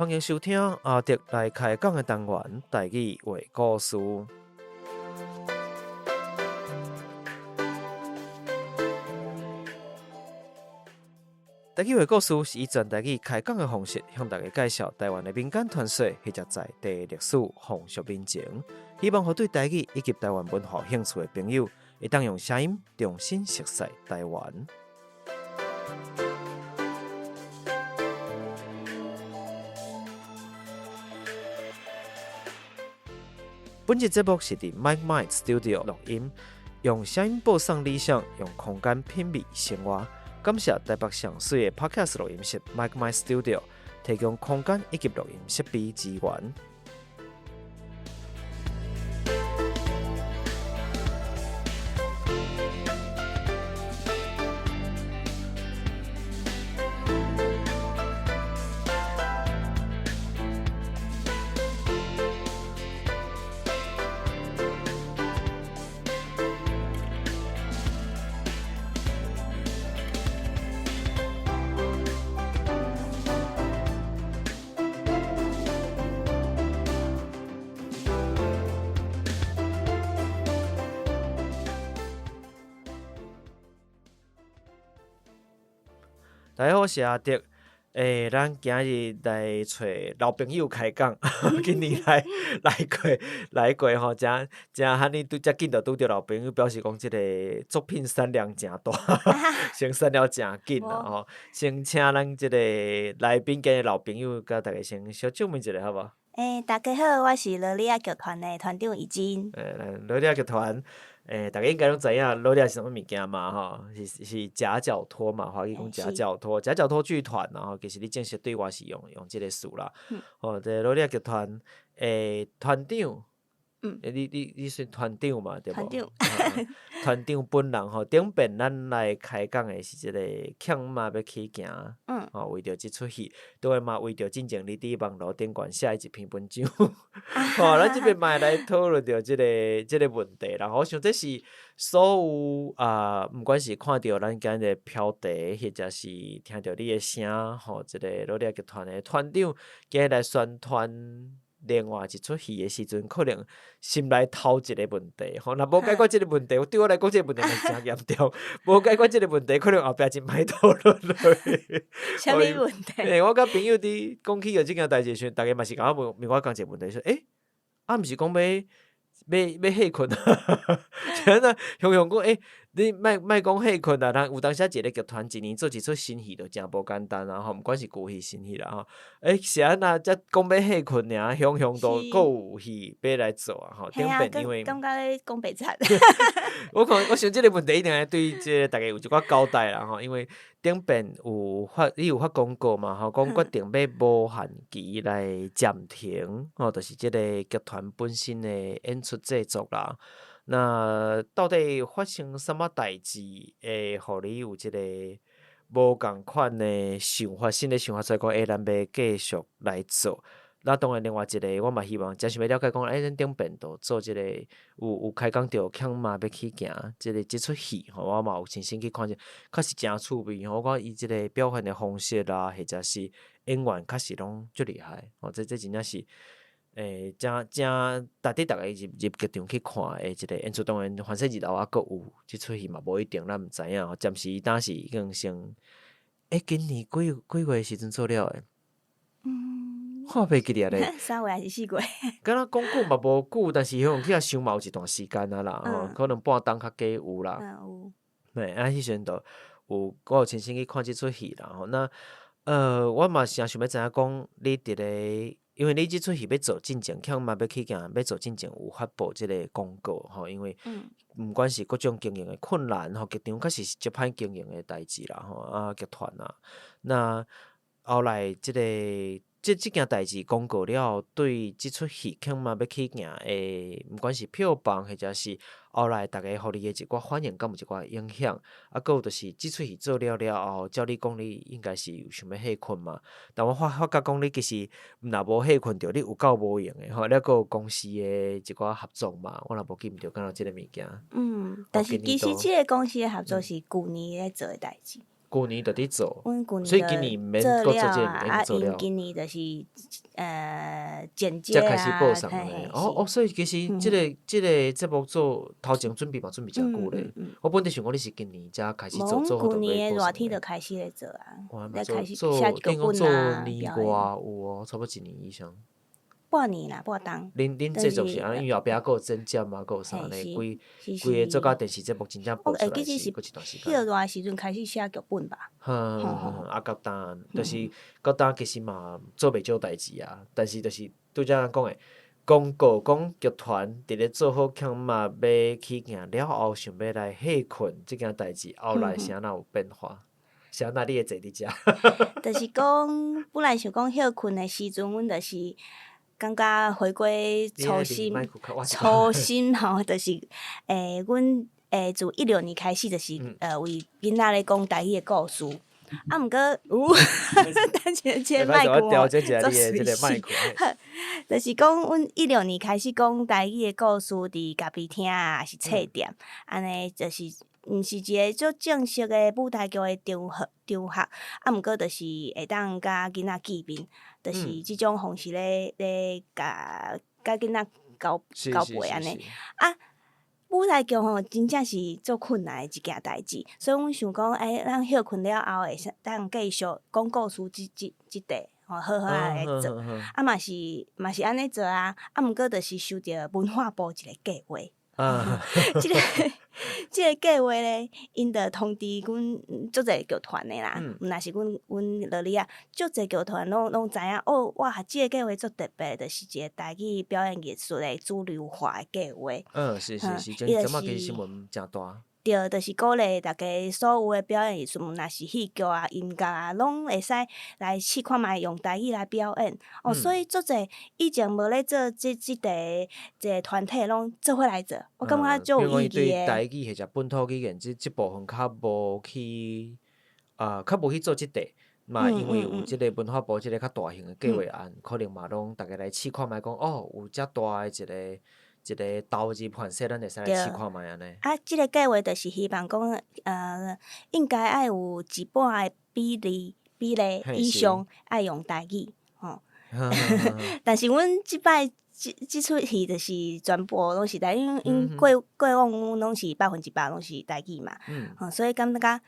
歡迎收聽阿德來開講的單元台語話故事。台語話故事是以全台語開講的方式，向大家介紹台灣的民間傳說或者在地歷史、風俗民情，希望予對台語以及台灣文化有興趣的朋友，會當用聲音重新熟悉台灣。本集節目是佇 Mic Mind Studio 錄音，用聲音播送理想，用空間品味生活。感謝台北上媠的 Podcast 錄音室 Mic Mind Studio 提供空間以及錄音設備資源。大家好，我是阿德。咱今日來揣老朋友開講，今年來來過來過吼，誠誠罕呢拄遮緊就拄著老朋友，表示講這个作品產量誠大，先產了誠緊啦吼。先請咱這个來賓今日老朋友，佮大家先小證明一下好無？大家好，我是蘿莉仔劇團的團長怡珍。蘿莉仔劇團，大家應該攏知影蘿莉仔是啥物物件嘛吼，是夾腳拖嘛，華語講夾腳拖，夾腳拖劇團，然後其實你正式對外是用這个詞啦。吼，這個蘿莉仔劇團，團長。你算團長嘛，對無？團長。團長本人吼，頂遍咱來開講的是這个欠媽欲起行，吼，為著這齣戲，當然嘛為著進前你佇網路頂懸寫的一篇文章，吼，咱這邊嘛會來討論著這个問題啦。我想這是所有啊，毋管是看著咱今日標題，或者是聽著你的聲，吼，這个蘿莉仔劇團的團長今日來宣傳另外一齣戲的時陣，可能心內頭一个問題，吼，若無解決這个問題，對我來講這个問題嘛是誠嚴重。無解決這个問題，可能後壁真歹討論落去。啥物問題？我佮朋友佇講起著這件代誌時陣，逐家嘛是共我問問我仝一个問題，說，啊，毋是講欲歇睏啊？是按怎？雄雄講，你莫莫講歇睏啊！人有當時一个劇團一年做一齣新戲，就誠無簡單啊！吼，毋管是舊戲新戲啦吼。是按怎才講欲歇睏爾，雄雄都閣有戲欲來做啊！吼，頂遍因為感覺咧講白賊。我看我想這个問題一定愛對這个逐家有一寡交代啦吼，因為頂遍有發，你有發公告嘛吼，講決定欲無限期來暫停，吼，就是這个劇團本身的演出製作啦。那到底發生啥物代誌，會予你有這个無仝款的想法，新的想法出來講，咱欲繼續來做。那當然，另外一个，我嘛希望誠想欲了解講，咱頂遍都做這个有開講著欠媽欲起行，這个這齣戲吼，我嘛有親身去看者，確實誠趣味吼。我感覺伊這个表現的方式啦，或者是演員，確實攏足厲害。吼，這真正是，誠誠值得逐家入劇場去看的一个演出。當然，反正日後猶閣有這齣戲嘛，無一定，咱毋知影。暫時當時已經先，今年幾月的時陣做了的？看袂記得咧。 3月還是4月？敢若講久嘛無久，但是彼種去遐想嘛有一段時間啊啦，吼，可能半冬較加有啦。有。嘿，啊，彼時陣就有，我有親身去看這齣戲啦，吼。那，我嘛誠想欲知影講，你佇咧，因為你這齣戲欲做進前，欠媽欲起行，欲做進前有發布這个公告，吼，因為毋管是各種經營的困難，吼，劇場確實是足歹經營的代誌啦，吼，啊，劇團啊，那後來這个。這件代誌公告了後，對這齣戲欠媽欲起行的，毋管是票房，或者是後來逐家予你的一寡反應，敢有一寡影響？啊，閣有就是這齣戲做了了後，照你講，你應該是有想欲歇睏嘛？但我發覺講，你其實若無歇睏著，你有夠無閒的吼，了閣有公司的一寡合作嘛？我若無記毋著，敢有這个物件？但是其實這个公司的合作是舊年咧做的代誌。舊年就佇做，阮舊所以今年毋免做閣做這個了啊，啊，毋免做了。𪜶今年就是剪接才開始啊，播送嘿嘿咧。哦哦，是。所以其實這個節目做頭前準備嘛，準備誠久咧。我本來想講你是今年才開始無，做，阮做好舊年就欲的熱天播送咧。就開始咧做啊，哇，嘛做咧開始做寫劇等於講做本啊，年表演。外有哦，差不多一年以上。半年啦，半冬。恁但製作是是按呢，因為後壁閣有剪接啊，閣有啥呢？規規個做甲電視節目真正我播出來會記得是是閣一段時間。彼個熱時陣開始寫劇本吧。哼哼哼，啊，到今就是到今其實嘛做袂少代誌啊，但是就是拄才咱講的，公告講劇團佇咧做好欠嘛欲起行了後，想欲來歇睏這件代誌，後來是按怎有變化？是按怎你會坐佇遮？就是講，本來想講歇睏的時陣，阮就是感覺回歸初心，初心吼，就是阮自16年開始就是，為囡仔咧講台語的故事。啊，毋過有，等一下這個麥克吼，足隨時。就是講，阮16年開始講台語的故事，佇咖啡廳啊，抑是冊店，按呢就是毋是一個足正式的舞台劇的場合場合，啊，毋過就是會當佮囡仔見面，就是這種方式咧共囡仔交交陪按呢。啊，舞台劇吼，真正是足困難的一件代誌，所以阮想講，欸，咱歇睏了後會使當繼續講故事這塊吼，好好仔來做。啊嘛是嘛是按呢做啊，啊毋過就是受著文化部一個計劃。這個計劃咧，𪜶就通知阮足濟劇團的啦，毋但是阮羅莉仔，足濟劇團攏知影哦，哇！這個計劃足特別，就是一個台語表演藝術的主流化的計劃。嗯，是是是，這陣仔其實新聞誠大。對，就是鼓勵大家所有的表演藝術，毋但是戲劇啊、音樂啊，攏會使來試看覓用台語來表演。哦，所以足濟以前無咧做這塊一個團體，攏做伙來做，我感覺足有意義的。對台語或者本土語言這部分較無去啊，較無去做這塊，嘛因為有這個文化部這個較大型的計劃案，可能嘛攏逐家來試看覓講，哦，有遮大的一個投入款勢，咱會使來試看覓按呢。啊，這個計劃就是希望講，應該愛有一半的比例以上愛用台語，吼。但是阮這擺這齣戲就是全部攏是台語，因為因過往阮攏是100%攏是台語嘛，吼，所以感覺，欸，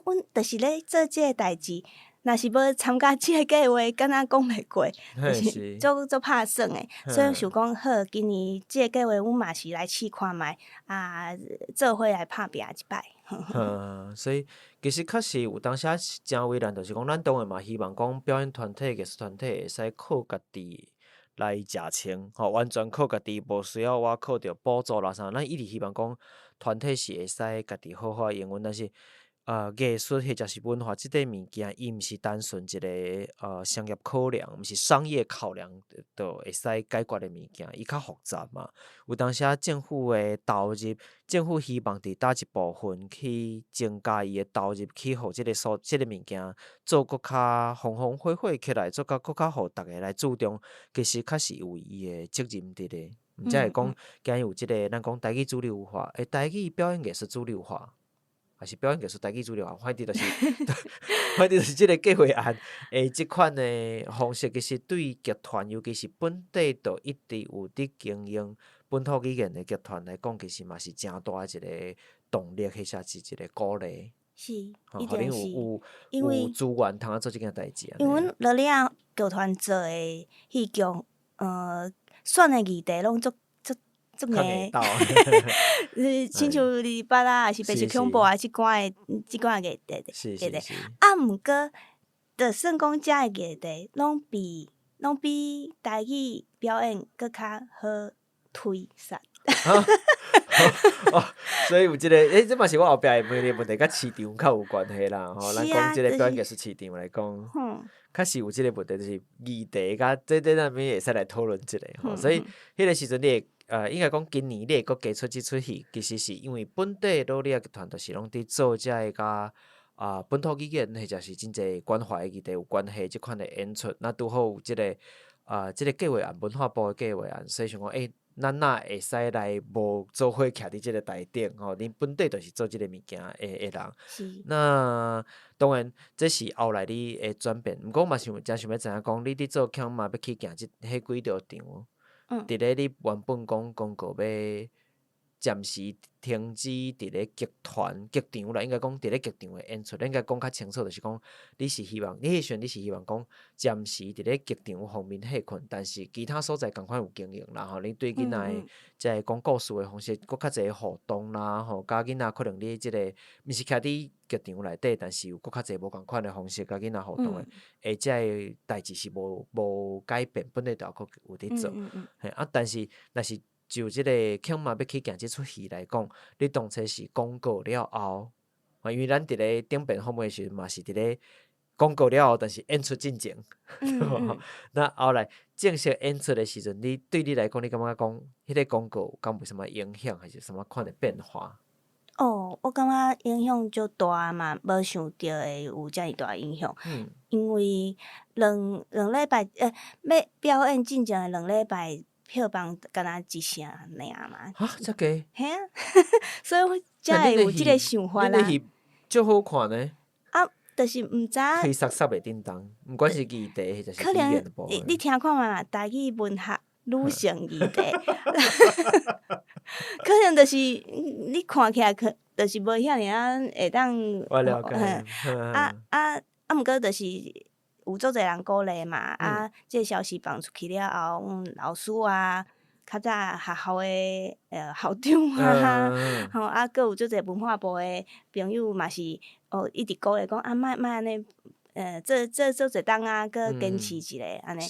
阮就是咧做這個代誌，若是無參加這個計劃，敢若講袂過，就是足拍算的，所以想講好，今年這個計劃阮嘛是來試看覓，啊，做伙來拍拼一擺。所以其實確實有當時誠為難，就是講咱當然嘛希望講表演團體、藝術團體會使靠家己來食穿，吼，完全靠家己，無需要倚靠著補助啦啥。咱一直希望講團體是會使家己好好營運，但是藝術或者是文化這塊物件，伊毋是單純一個商業考量，毋是商業考量就會使解決的物件，伊較複雜嘛。有當時政府的投入，政府希望佇佗一部分去增加伊的投入，去予這個物件做閣較風風火火起來，做甲閣較予逐家來注重，其實確實有伊的責任佇咧。毋才會講今日有這個，咱講台語主流化，台語表演藝術主流化。抑是表演藝術台語主流化，反正就是這個計劃案的這款的方式，其實對劇團，尤其是本地就一直有佇經營本土語言的劇團來講，其實嘛是誠大的一個動力，或者是一個鼓勵。是，一定是。因為有資源通做這件代誌。因為阮羅莉仔劇團做的戲劇，選的議題攏足足硬，親像二二八啊，抑是白色恐怖啊，這款的議題，議題。啊，毋過，就算講遮的議題，攏比台語表演閣較好推捒。哦，所以有這個，欸，這嘛是我後壁會問你的問題，佮市場較有關係啦。吼，咱講這個表演藝術市場來講，確實有這個問題，就是議題佮這咱會使來討論一下吼。所以彼個時陣你會，應該講今年你會閣加出這齣戲，其實是因為本地羅莉仔劇團就是攏佇做遮个佮本土語言或者是真濟關懷議題有關係這款的演出，那拄好有這個計劃案，文化部的計劃案，所以想講，欸，咱哪會使來無做伙徛佇這个台頂吼？恁本底就是做這个物件的人。那當然，這是後來你的轉變。毋過嘛是誠想欲知影講，你佇做欠嘛欲去行這彼幾條場，佇咧你原本講公告欲暫時停止佇咧劇團劇場啦，應該講佇咧劇場的演出，你應該講較清楚，就是講你是希望，你彼時陣你是希望講暫時佇咧劇場方面歇睏，但是其他所在仝款有經營啦吼。你對囡仔的這个講故事的方式，閣較濟互動啦吼，佮囡仔可能你這个毋是徛佇劇場內底，但是有閣較濟無仝款的方式佮囡仔互動的，會這个代誌是無改變，本來就猶閣有佇做。嘿啊，但是若是就這个起碼欲去行這齣戲來講，你當初是公告了後，因為咱佇咧頂遍訪問的時陣嘛是佇咧公告了後，但是演出進前，那後來正式演出的時陣，你對你來講，你感覺講彼个公告敢有啥物影響，還是啥物款的變化？哦，我感覺影響足大嘛，無想著會有遮爾大影響。因為兩禮拜，欲表演進前的兩禮拜，票房敢若一成爾嘛。哈，遮低？嘿啊，所以我才會有這个想法啦。恁的戲足好看呢。啊，就是毋知影。推捒捒會叮當，毋管是議題或者是可能語言的部分。你聽看嘛，台語文學女性議題，可能就是你看起來可就是無遐爾仔會當。我了解。啊啊啊！毋過就是有足濟人鼓勵嘛，啊，這个消息放出去了後，阮老師啊，較早學校的校長啊，吼啊，閣有足濟文化部的朋友嘛是哦，一直鼓勵講啊，莫莫按呢，做做做濟冬啊，閣堅持一下按呢。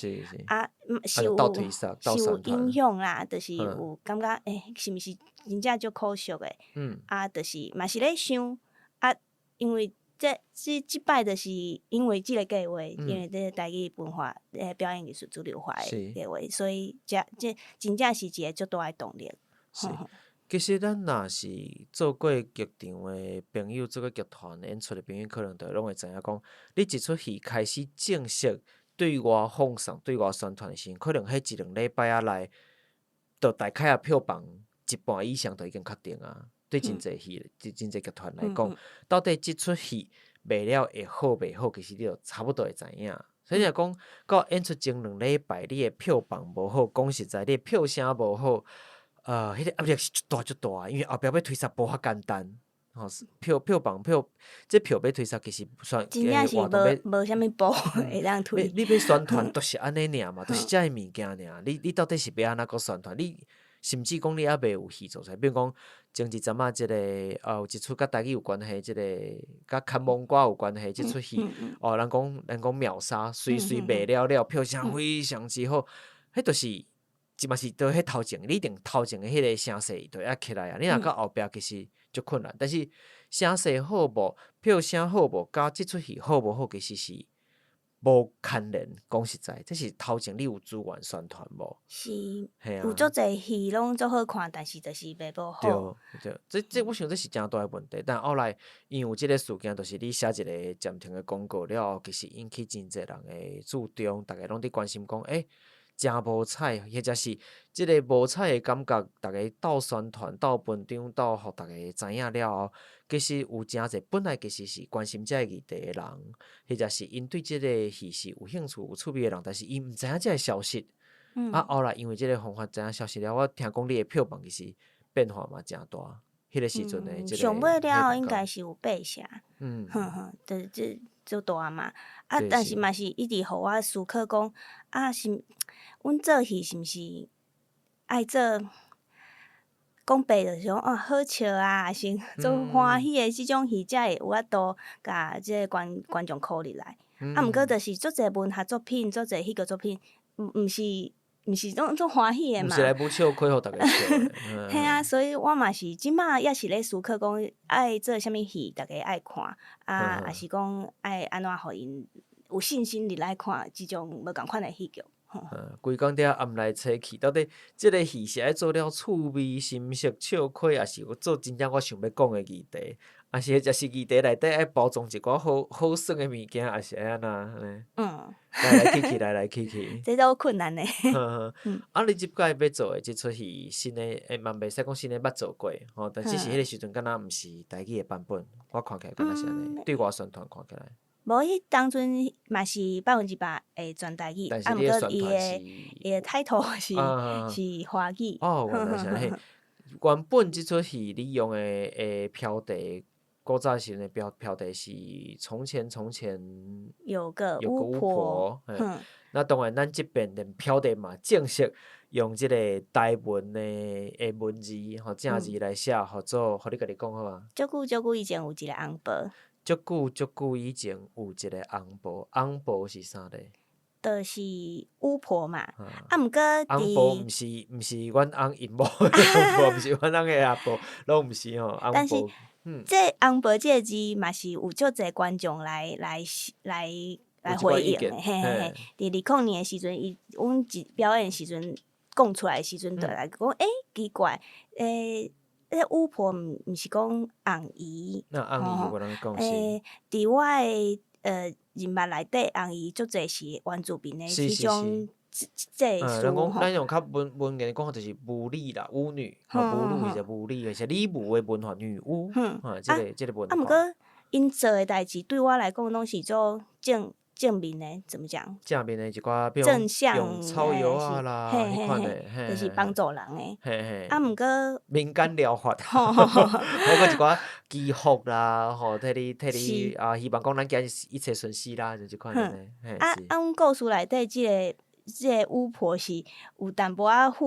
啊，是有是有影響啦，就是有感覺欸，是毋是真正足可惜的？啊，就是嘛是咧想啊，因為這這擺就是因為這个計劃，因為這个台語文化表演藝術主流化的計劃，所以這真正是一个足大的動力。是，其實咱若是做過劇場的朋友，做過劇團演出的朋友，可能就攏會知影講，你一齣戲開始正式對外放送、對外宣傳的時陣，可能彼一兩禮拜仔內，就大概仔票房一半以上就已經確定啊。對真濟戲、真濟劇團來講，到底這齣戲賣了會好袂好，其實你就差不多會知影。所以若講到演出前兩禮拜，你的票房無好，講實在，你的票聲無好，彼個壓力是足大足大，因為後壁欲推捒無遐簡單。吼，票房票，這票欲推捒其實算真正是無啥物步會當推。你欲宣傳都是按呢爾嘛，就是這个物件爾。你到底是欲按怎閣宣傳？你甚至講你猶未有戲做出來，比如講前一陣仔這个有一齣佮台語有關係，這个佮牽亡歌有關係這齣戲，哦，人講秒殺，隨隨賣了了，票聲非常之好，彼就是，嘛是佇彼頭前，你一定頭前的彼个聲勢就愛起來啊！你若到後壁其實足困難，但是聲勢好無，票聲好無，佮這齣戲好無好，其實是無牽連。講實在，這是頭前你有資源宣傳無？是，有足濟戲攏足好看，但是就是賣無好。對對，這我想這是誠大的問題。但後來因為有這个事件，就是你寫一個暫停的公告了後，其實引起真濟人的注重，逐家攏佇關心講，欸，誠無彩，或者是這个無彩的感覺，逐家鬥宣傳、鬥分場、鬥予逐家知影了後，其實有誠濟本來其實是關心這个議題的人，或者是𪜶對這个戲是有興趣、有趣味的人，但是𪜶毋知影這个消息。啊，後來因為這個方法知影消息了，我聽講你的票房其實變化嘛誠大。彼个時陣的這個上尾了後應該是有八成，哼哼，就這足大嘛。啊，但是嘛是一直予我思考講，啊是，阮做戲是毋是愛做？講白就是講哦，好笑啊，還是做歡喜的這種戲，才會有法度共這個觀眾箍入來。啊，毋過就是足濟文學作品，足濟戲劇作品，毋是攏足歡喜的嘛。毋是來舞笑虧予逐家笑的。嘿啊，所以我嘛是這馬也是咧思考講，愛做啥物戲，逐家愛看，啊，抑是講愛按怎予𪜶有信心入來看這種無仝款的戲劇。規工佇遐暗來吹去，到底這个戲是愛做了趣味、心色、笑詼，抑是有做真正我想欲講的議題？抑是彼才是議題內底愛包裝一寡好好耍的物件，抑是愛按怎按呢？來來去去，來來去去。這都困難的。啊，你這擺欲做的這齣戲新的，欸，嘛袂使講新的捌做過吼，但只是彼個時陣敢若毋是台語的版本，我看起來敢若是按呢，對外宣傳看起來。無，彼當陣嘛是100%會全台語，啊，毋過伊的 title 是華語。哦，原來是按呢。原本這齣戲你用的標題，古早時陣的標題是從前從前有個有個巫婆。那當然，咱這遍連標題嘛正式用這個台文的文字吼正字來寫，予做，予你家己講好無？足久足久以前有一个翁婆。足久足久以前有一个翁婆，翁婆是啥咧？就是巫婆嘛。啊，毋過翁婆毋是阮翁𪜶某的翁婆，毋是阮翁的阿婆，攏毋是吼。但是，這翁婆這个字嘛是有足濟觀眾來回應的，嘿嘿嘿。佇20年的時陣，伊阮一表演時陣講出來的時陣，就來講，欸，奇怪，欸，彼巫婆毋是講翁姨？那翁姨有人講是。欸，佇我的認捌內底，翁姨足濟是原住民的彼種這個人講咱用較文言的講法，就是巫女啦，巫女，巫女是巫女，是女巫的文化，女巫，這個文化。啊，毋過𪜶做的代誌對我來講，攏是做正面的，怎麼講？正面的一寡，比如正向用草藥仔啦，彼款的，就是幫助人的。啊，毋過民間療法，包括一寡祈福啦，吼，替你啊，希望講咱今日一切順遂啦，就這款的。啊啊，阮故事內底這個巫婆是有淡薄仔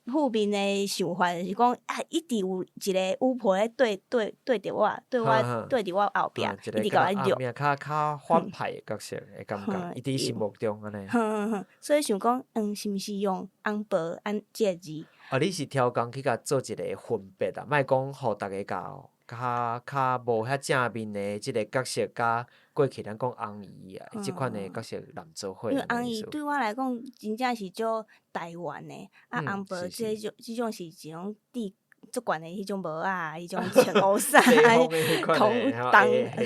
負面的想法，就是講啊，一直有一个巫婆咧對著我，對我對佇我後壁，一直共我掠。較反派的角色的感覺，伊佇心目中按呢。所以想講，是毋是用翁婆按這个字？啊，你是挑工去共做一个分別啊，莫講予逐家共較無遐正面的這个角色，佮過去咱講翁姨啊，這款的角色攬做伙。因為翁姨對我來講，真正是足台灣的，啊，翁婆這種是一種地足懸的彼種帽仔，彼種穿烏衫，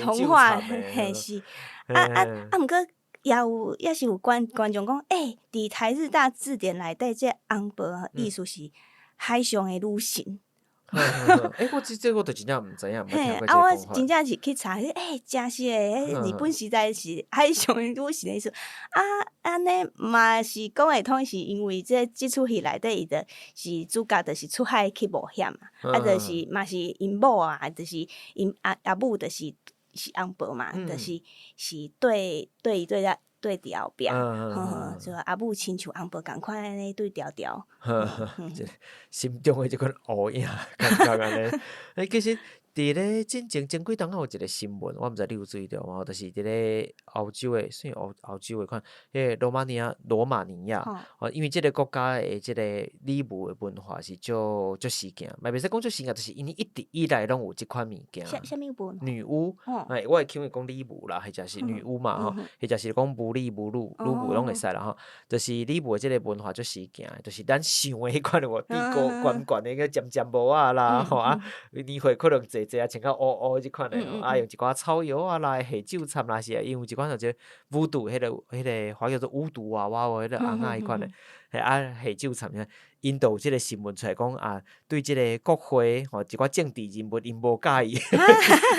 童話嘿是，啊啊啊！毋過也是有觀眾講，欸，佇台日大字典內底，這翁婆意思是海上的女神。欸，我這我就真正毋知影，毋捌聽過這啊，我個講法。真正是去查，欸，真實的，日本時代是海上的女神的意思。啊，按呢嘛是講會通，是因為這齣戲內底伊就是主角就是出海去冒險嘛，啊，就是嘛是𪜶某啊，就是𪜶阿母就是翁婆嘛，就是是對對對對對佇後壁，呵呵，就阿母親像翁婆仝款按呢對調調。這心中的這款烏影，感覺按呢。欸，其實佇咧進前前幾冬仔有一个新聞，我毋知你有注意著無？就是佇咧歐洲的，算歐洲的款，彼個羅馬尼亞，哦，因為這个國家的這个女巫的文化是足足時行，嘛袂使講足時行，就是𪜶一直以來攏有這款物件。啥物文？女巫，欸，我會稱為講女巫啦，或者是女巫嘛吼，或者是講巫女、巫女、女巫攏會使啦吼。就是女巫的這个文化足時行，就是咱想的彼款有無？地高懸懸的個尖尖帽仔啦，吼啊，年歲可能濟濟啊，穿較烏烏這款的，啊，用一寡草藥仔啦、下咒摻啦，是啊，𪜶有一款叫做巫毒，彼個華語叫做巫毒娃娃，彼个尪仔彼款的，嘿啊下咒摻啥，𪜶就有這个新聞出來講啊，對這个國會吼一寡政治人物𪜶無佮意，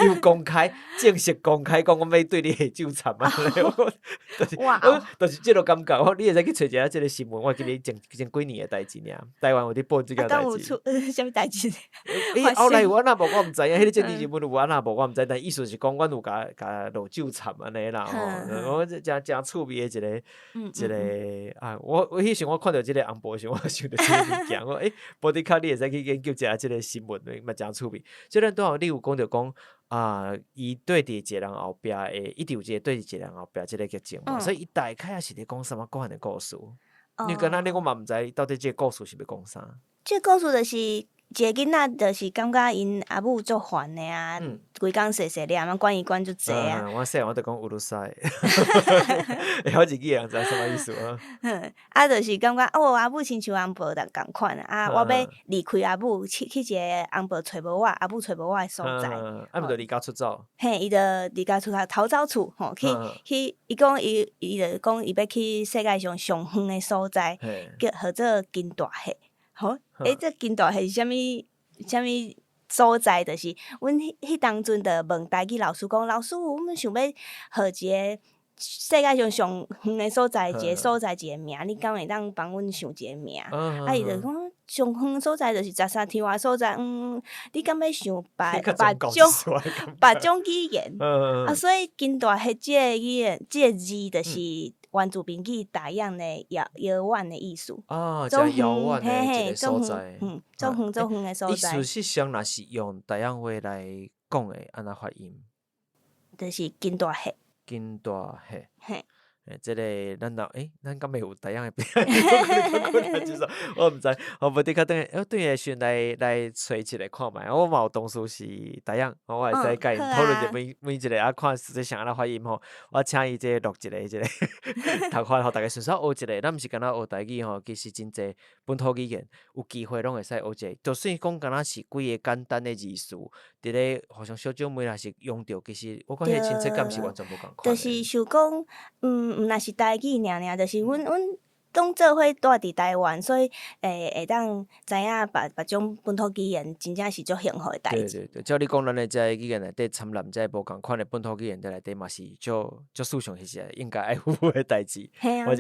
有公開正式公開講，阮欲對你下咒摻啊，就是就是這个感覺，我你會使去揣一下這个新聞，我記得前幾年的代誌爾，台灣有佇報這件代誌。出啥物代誌？欸，後來有按怎無我毋知影，彼个政治人物有按怎無我毋知，但意思是講，阮有共共落咒摻按呢啦吼，我這誠趣味的一個啊，我彼時我看著這个翁婆的時陣，我想著這个物件，我欸，無的確你會使去研究一下這个新聞，嘛誠趣味。雖然拄好你有講著講啊，伊對佇一個人後壁的，一直有一個對佇一個人後壁這个劇情嘛，所以伊大概也是咧講啥物款的故事？你敢若呢，我嘛毋知到底這个故事是欲講啥。這个故事就是一个囡仔就是感覺𪜶阿母足煩的啊，規工細細念啊，管伊管足濟啊。我細漢我就講うるさい，會曉日語的人知啥物意思啊？啊，就是感覺哦，阿母親像翁婆仝款啊，我欲離開阿母，去一个翁婆揣無我，阿母揣無我的所在。啊，毋就離家出走？嘿，伊就離家出走，逃走厝吼，去，伊講伊就講伊欲去世界上上遠的所在，叫號做金大歲。吼，欸，這金大歲是啥物啥物所在？就是阮彼當陣就問台語老師講，老師，阮想欲號一个世界上上遠的所在，一个所在一个名，你敢會當幫阮想一個名？啊，伊就講上遠所在就是13天外所在，你敢欲想別種語言？啊，所以金大歲這个語言，這個字就是原住民語大樣的遙遙遠的意思。啊，真遙遠的一個所在。嗯，足遠足遠的所在。伊事實上，若是用台灣話來講的，按怎發音？就是金大歲。金大歲。嘿。欸，這个咱若欸，咱敢會有台樣的我毋知，我無得較轉，轉的時陣來揣一个看覓，我嘛有同事是台樣，我會使共𪜶討論著每一个啊，看實際上按怎發音吼。我請伊這個錄一個這个讀法，予逐家順手學一个。咱毋是干焦學台語吼，其實真濟本土語言有機會攏會使學一个。就算講敢若是幾个簡單的字詞，佇咧互相小姐妹若是用著，其實我感覺親切感是完全無仝款。就是想講，毋若是台語爾爾，就是阮攏做伙蹛佇台灣，所以會當知影別種本土語言真正是足幸福的代誌。對對對，照你講，咱的這个語言內底摻雜這个無仝款的本土語言佇內底嘛是足足思想是一個應該愛有的代誌。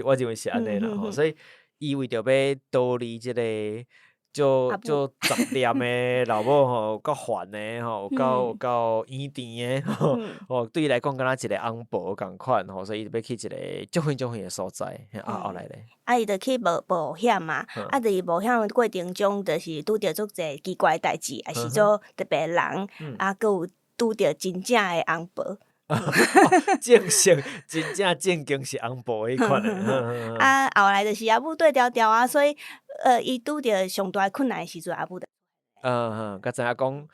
我認為是按呢啦吼，所以伊為著欲逃離這个足足雜念的老母吼，有夠煩的吼，有夠厭甜的吼，吼對伊來講敢若一个翁婆仝款吼，所以伊就欲去一个足遠足遠的所在。啊，後來咧？啊，伊就去冒險嘛，啊，佇冒險的過程中，就是拄著足濟奇怪的代誌，抑是做特別的人，啊，閣有拄著真正的翁婆。正式真正正經是翁婆彼款的。啊，後來就是阿母綴牢牢啊，所以伊拄著上大困難的時陣，阿母就嗯嗯，才知影講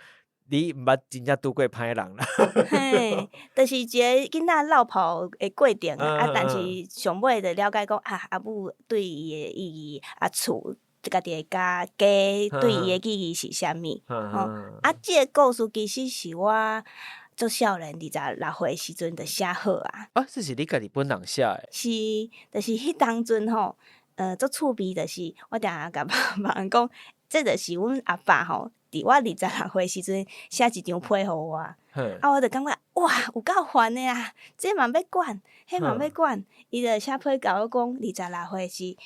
你毋捌真正拄過歹人啦。嘿，就是一個囡仔落跑的過程啊，但是上尾就了解講啊，阿母對伊的意義，啊厝，家己的家對伊的意義是啥物？吼，啊，這个故事其實是我足少年26歲時陣就寫好啊。啊，這是你家己本人寫的？是，就是彼當陣吼，足趣味，就是我定定共別人講，這就是阮阿爸吼，佇我26歲時陣寫一張批予我。啊，我就感覺哇，有夠煩的啊！這嘛欲管，彼嘛欲管，伊就寫批共我講，二十六歲是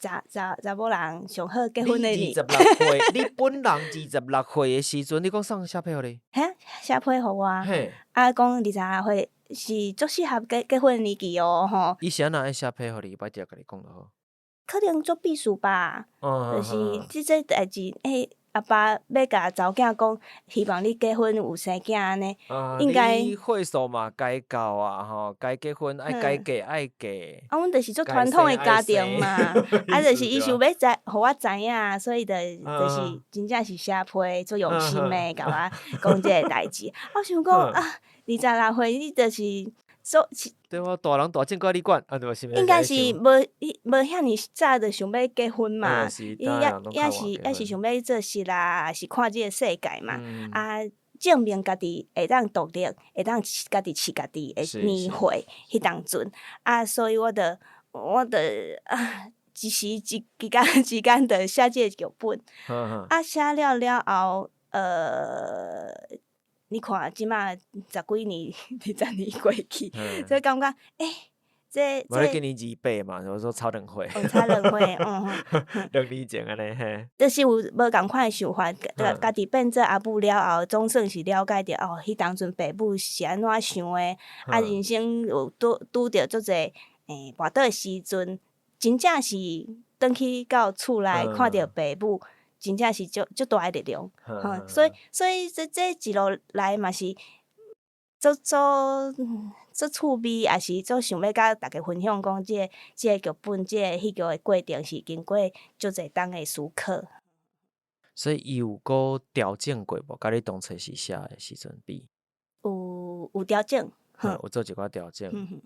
查某人上好結婚的年。二十六歲，你本人二十六歲的時陣，你講啥寫批予你？嘿，寫批予我。啊，講二十六歲是足適合結婚的年紀哦，吼。伊是按怎愛寫批予你？擺直共你講就好。可能做秘書吧，就是這代誌，欸，阿爸欲共查某囝講，希望你結婚有生囝按呢，應該。你歲數嘛該到啊，吼，該結婚愛該嫁愛嫁。啊，阮就是足傳統的家庭嘛，啊，就是伊想欲知，予我知影，所以就是真正是寫批足用心的，共我講這个代誌。我想講啊，26歲你就是做。對啊，大人大種閣你管，啊對是。應該是無伊無遐爾早就想欲結婚嘛，伊抑是想欲做事啦，是看這个世界嘛，啊，證明家己會當獨立，會當家己飼家己的年歲，彼當陣，啊，所以我就啊，一時一之間之間就寫這个劇本，啊，寫了了後，你看這馬十幾年、20年過去，所以感覺欸，這無你今年28嘛，我說差兩歲。哦，差兩歲，嗯。2年前按呢嘿。就是有無仝款的想法，家己變做阿母了後，總算是了解著哦，彼當陣爸母是按怎想的，啊，人生有拄著足濟跋倒的時陣，真正是轉去到厝內看著爸母，真正是足大的力量，吼，所以這一路來嘛是足趣味，也是足想欲共大家分享，講這个劇本，這个戲劇的過程是經過足濟冬的思考。所以伊有閣調整過無？佮你當初時寫的時陣比？有調整，有做一寡調整。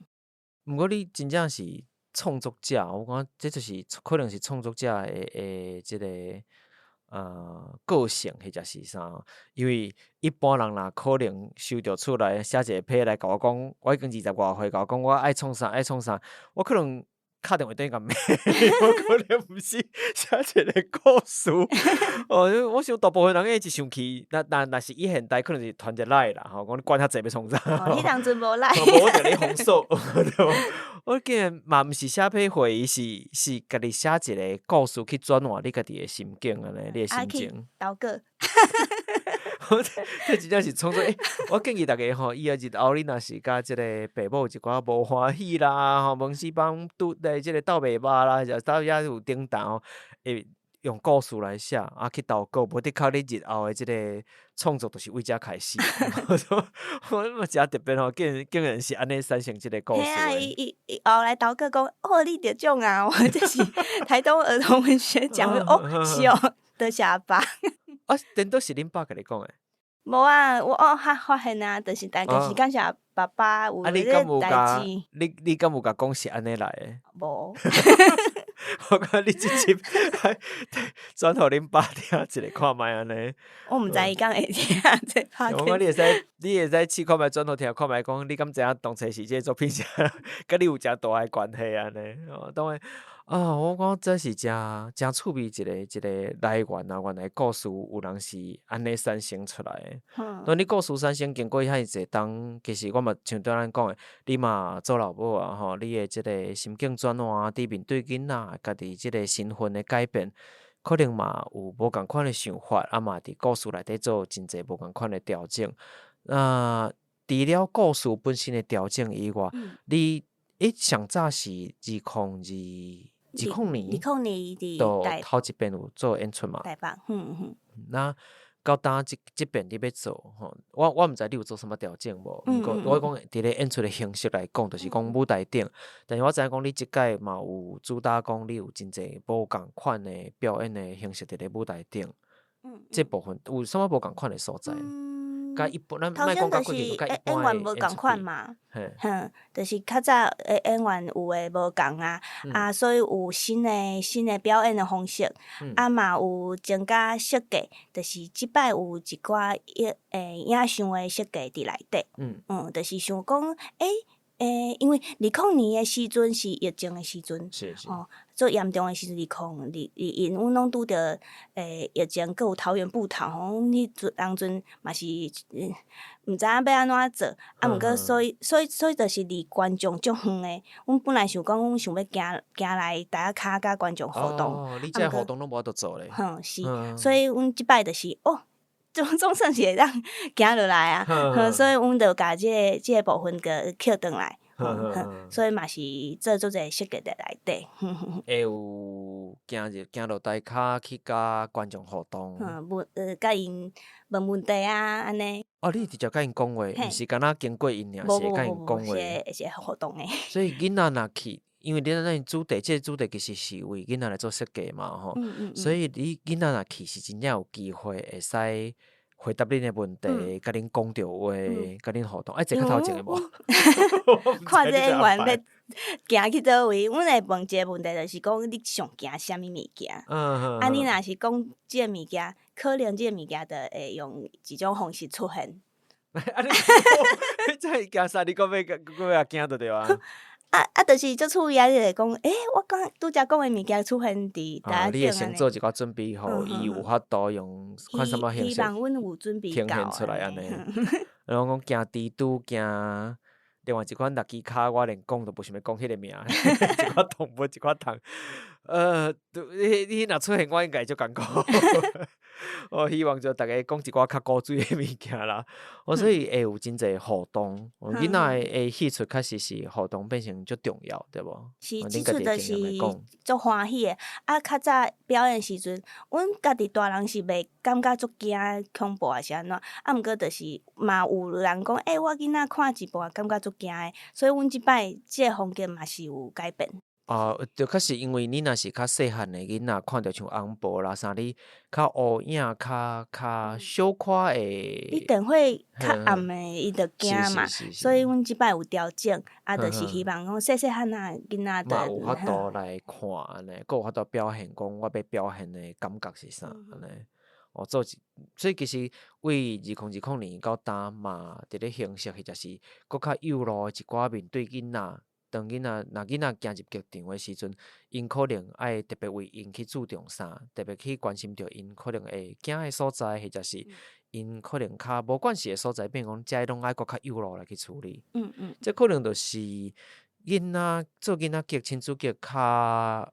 毋過你真正是創作者，我感覺這就是可能是創作者的這個個性，或者是啥？因為一般人若可能收著厝內寫一個批來共我講，我已經二十外歲，共我講我愛創啥愛創啥，我可能敲電話轉去共罵，我可能毋是寫一個故事。哦，我想大部分人會一生氣，若若若是以現代可能是傳一 LINE 啦，吼，講你管遐濟欲創啥？哦，彼當陣無 LINE。無我共你封鎖，對無？我竟然嘛毋是寫批回，伊是家己寫一個故事去轉換你家己的心境按呢，你的心情。投稿。這真正是創作。欸，我建議逐家吼，以後日後你若是佮這個爸母有一寡無歡喜啦，吼，門市幫拄咧這個鬥袂肉啦，或者鬥遐有頂擔吼，會用故事來寫，啊去投稿，無的確你日後的這個創作就是為這開始。我嘛誠特別吼，竟然是按呢產生這個故事。嘿啊，伊伊伊後來投稿講，哦，你得獎啊！我這是台東兒童文學獎，哦，是哦，多謝阿爸。啊，顛倒是恁爸共你講的？無啊，我哦較發現啊，就是但就是感謝爸爸有這個代誌。你敢有共講是按呢來的？無。我感覺你這集轉予恁爸聽一下看覓按呢。我毋知伊敢會聽這 podcast。我感覺你會使試看覓轉予聽看覓，講你敢知影當初是這個作品是佮你有誠大的關係按呢？哦，當然啊，我感覺這是誠誠趣味一個來源啊，原來故事有人是按呢產生出來的。當你故事產生經過遐爾濟冬，其實我嘛像拄咱講的，你嘛做老母啊吼，你的這個心境轉換，佇面對囡仔家己這個身份的改變，可能嘛有無仝款的想法，啊嘛佇故事內底做真濟無仝款的調整。那除了故事本身的調整以外，你欸上早是2020年， 20年佇就頭一遍有做演出嘛？台北，嗯嗯。那到今這這遍你欲做吼，我毋知你有做啥物調整無？毋過我講佇咧演出的形式來講，就是講舞台頂，但是我知影講你這擺嘛有主打講你有真濟無仝款的表演的形式佇咧舞台頂。這部分有啥物無仝款的所在？佮一般咱頭先就是演員無仝款嘛，哼，就是較早的演員有的無仝啊，啊，所以有新的表演的方式，啊嘛有增加設計，就是這擺有一寡影像的設計佇內底，嗯，就是想講，欸，因為20年的時陣是疫情的時陣，吼，最嚴重的時陣2021，阮攏拄著疫情，閣有桃園部桃吼，阮彼陣當陣嘛是毋知影欲按怎做，啊，毋過所以就是離觀眾足遠的，阮本來想講，阮想欲行行來台仔跤佮觀眾互動，哦，你這個互動攏無法度做咧。哼，是，所以阮這擺就是哦，總算是會當行落來啊，所以阮就共這個部分閣抾轉來，所以嘛是做足濟設計佇內底。會有行入行落台跤去佮觀眾互動。嗯，問共𪜶問問題啊，按呢。哦，你直接共𪜶講話，毋是干焦經過𪜶爾，是會共𪜶講話。是會互動的。所以囡仔若去，因為你咱主題，這個主題其實是為囡仔來做設計嘛，吼。所以你囡仔若去是真正有機會會使回答恁的問題，共恁講著話，共恁互動。愛坐較頭前的無？看這演員欲行去佗位，阮會問一個問題，就是講你上驚啥物物件？啊，你若是講這個物件，可能這個物件就會用一種方式出現。啊你，你這會驚啥？你閣欲閣欲驚著對啊？啊，就是足趣味啊！你會講，欸，我剛拄才講的物件出現佇台仔頂。你會先做一寡準備，予伊有法度用看啥物形式希望阮有準備呈現出來按呢。然後講驚蜘蛛，驚另外一款六支跤，我連講都無想欲講彼個名。一寡動物，一寡蟲。你若出現，我應該足艱苦。我希望就逐家講一寡較古錐的物件啦。哦，所以會有真濟互動。囡仔的戲出確實是互動變成足重要，對無？是，這出就是足歡喜的。啊，較早表演時陣，阮家己大人是袂感覺足驚恐怖抑是按怎？啊，毋過就是嘛有人講，欸，我囡仔看一半感覺足驚的，所以阮這擺這個風格嘛是有改變。哦，著確實因為你若是較細漢的囡仔，看著像紅婆啦啥，你較烏影，較小可會。你電火較暗的，伊就驚嘛，所以阮這擺有調整，啊，就是希望講細細漢仔囡仔嘛有法度來看按呢，閣有法度表現講我欲表現的感覺是啥按呢。哦，做一，所以其實為2020年到今嘛，佇咧形式或者是閣較幼路的一寡面對囡仔，當囡仔若囡仔行入劇場的時陣，𪜶可能愛特別為𪜶去注重啥，特別去關心著𪜶可能會驚的所在，或者是𪜶可能較無慣勢的所在，變講這攏愛閣較幼路來去處理。這可能就是囡仔做囡仔劇、親子劇較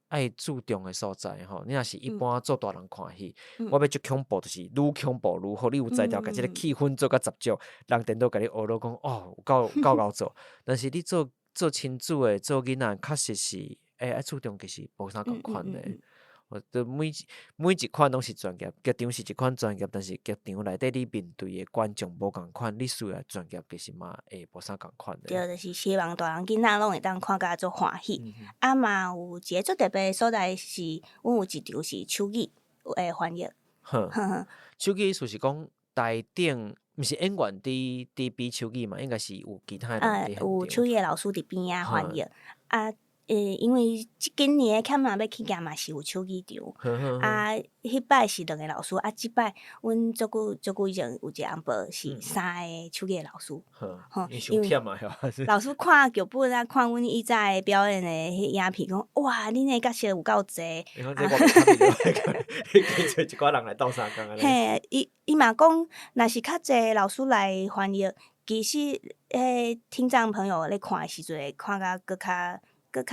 愛注重的所在吼。你若是一般做大人看戲，我欲足恐怖，就是愈恐怖愈好。你有才調，共這个氣氛做甲十足，人顛倒共你學囉講哦，有夠夠𠢕做。但是你做做親子的、做囡仔，確實是愛注重，其實無啥仝款的。哦，就每一款攏是專業，劇場是一款專業，但是劇場內底你面對的觀眾無仝款，你需要專業其實嘛會無啥仝款的。對，就是希望大人囡仔攏會當看甲足歡喜。啊嘛有一個足特別的所在是，阮有一場是手語的翻譯。哼，手語意思是講台頂，毋是演員佇比手語嘛？應該是有其他的人。有手語的老師佇邊仔翻譯。啊，因為今年的欠仔欲起行嘛是有手語場，啊，彼擺是兩個老師，啊，這擺阮足久足久以前有一個翁婆是三個手語的老師，吼，因為老師看劇本啊，看阮以早的表演的彼影片，講哇，恁的角色有夠濟。你叫一寡人來鬥相共按呢。嘿，伊嘛講，若是較濟老師來翻譯，其實彼聽障朋友咧看的時陣，會看甲閣較。閣較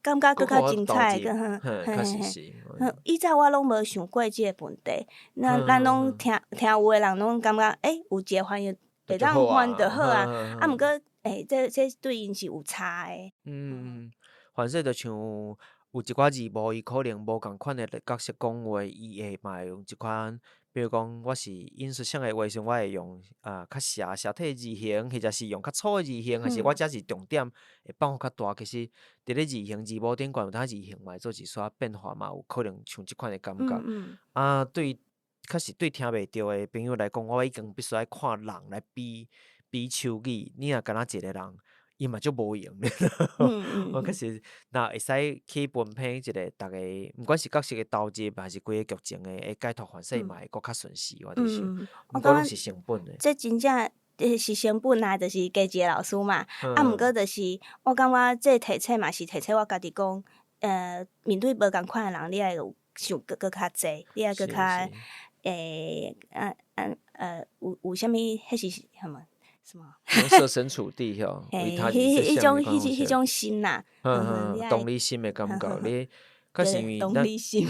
感覺閣較精彩，閣嘿嘿嘿。以前我攏無想過這個問題，那咱攏聽聽有的人攏感覺，欸，有一個翻譯會當翻就好啊。啊，毋過，欸，這對𪜶是有差的。嗯，反正就像有一寡字幕，伊可能無仝款的角色講話，伊會嘛會用這款，比如講我是引述啥的話時陣，我會用啊較斜斜體字形，或者是用較粗的字形，還是我這是重點會放較大。其實佇咧字形字幕頂懸，有當字形嘛會做一絲變化嘛，有可能像這款的感覺。啊，對，確實對聽袂著的朋友來講，我已經必須愛看人來比比手語，你若干焦一個人，伊嘛足無閒。我確實，若會使去分配一個逐家，毋管是角色的投入，還是規個劇情的解脫方式，嘛會閣較順勢。我就是，毋過攏是成本的。這真正是成本啊，就是加一個老師嘛。啊，毋過就是我感覺這提醒嘛是提醒我家己講，面對無仝款的人，你愛有想閣較濟，你愛閣較有啥物？彼是啥物？什麼？設身處地吼，為他人設想，彼種心呐，同理心的感覺，你確實因為同理心，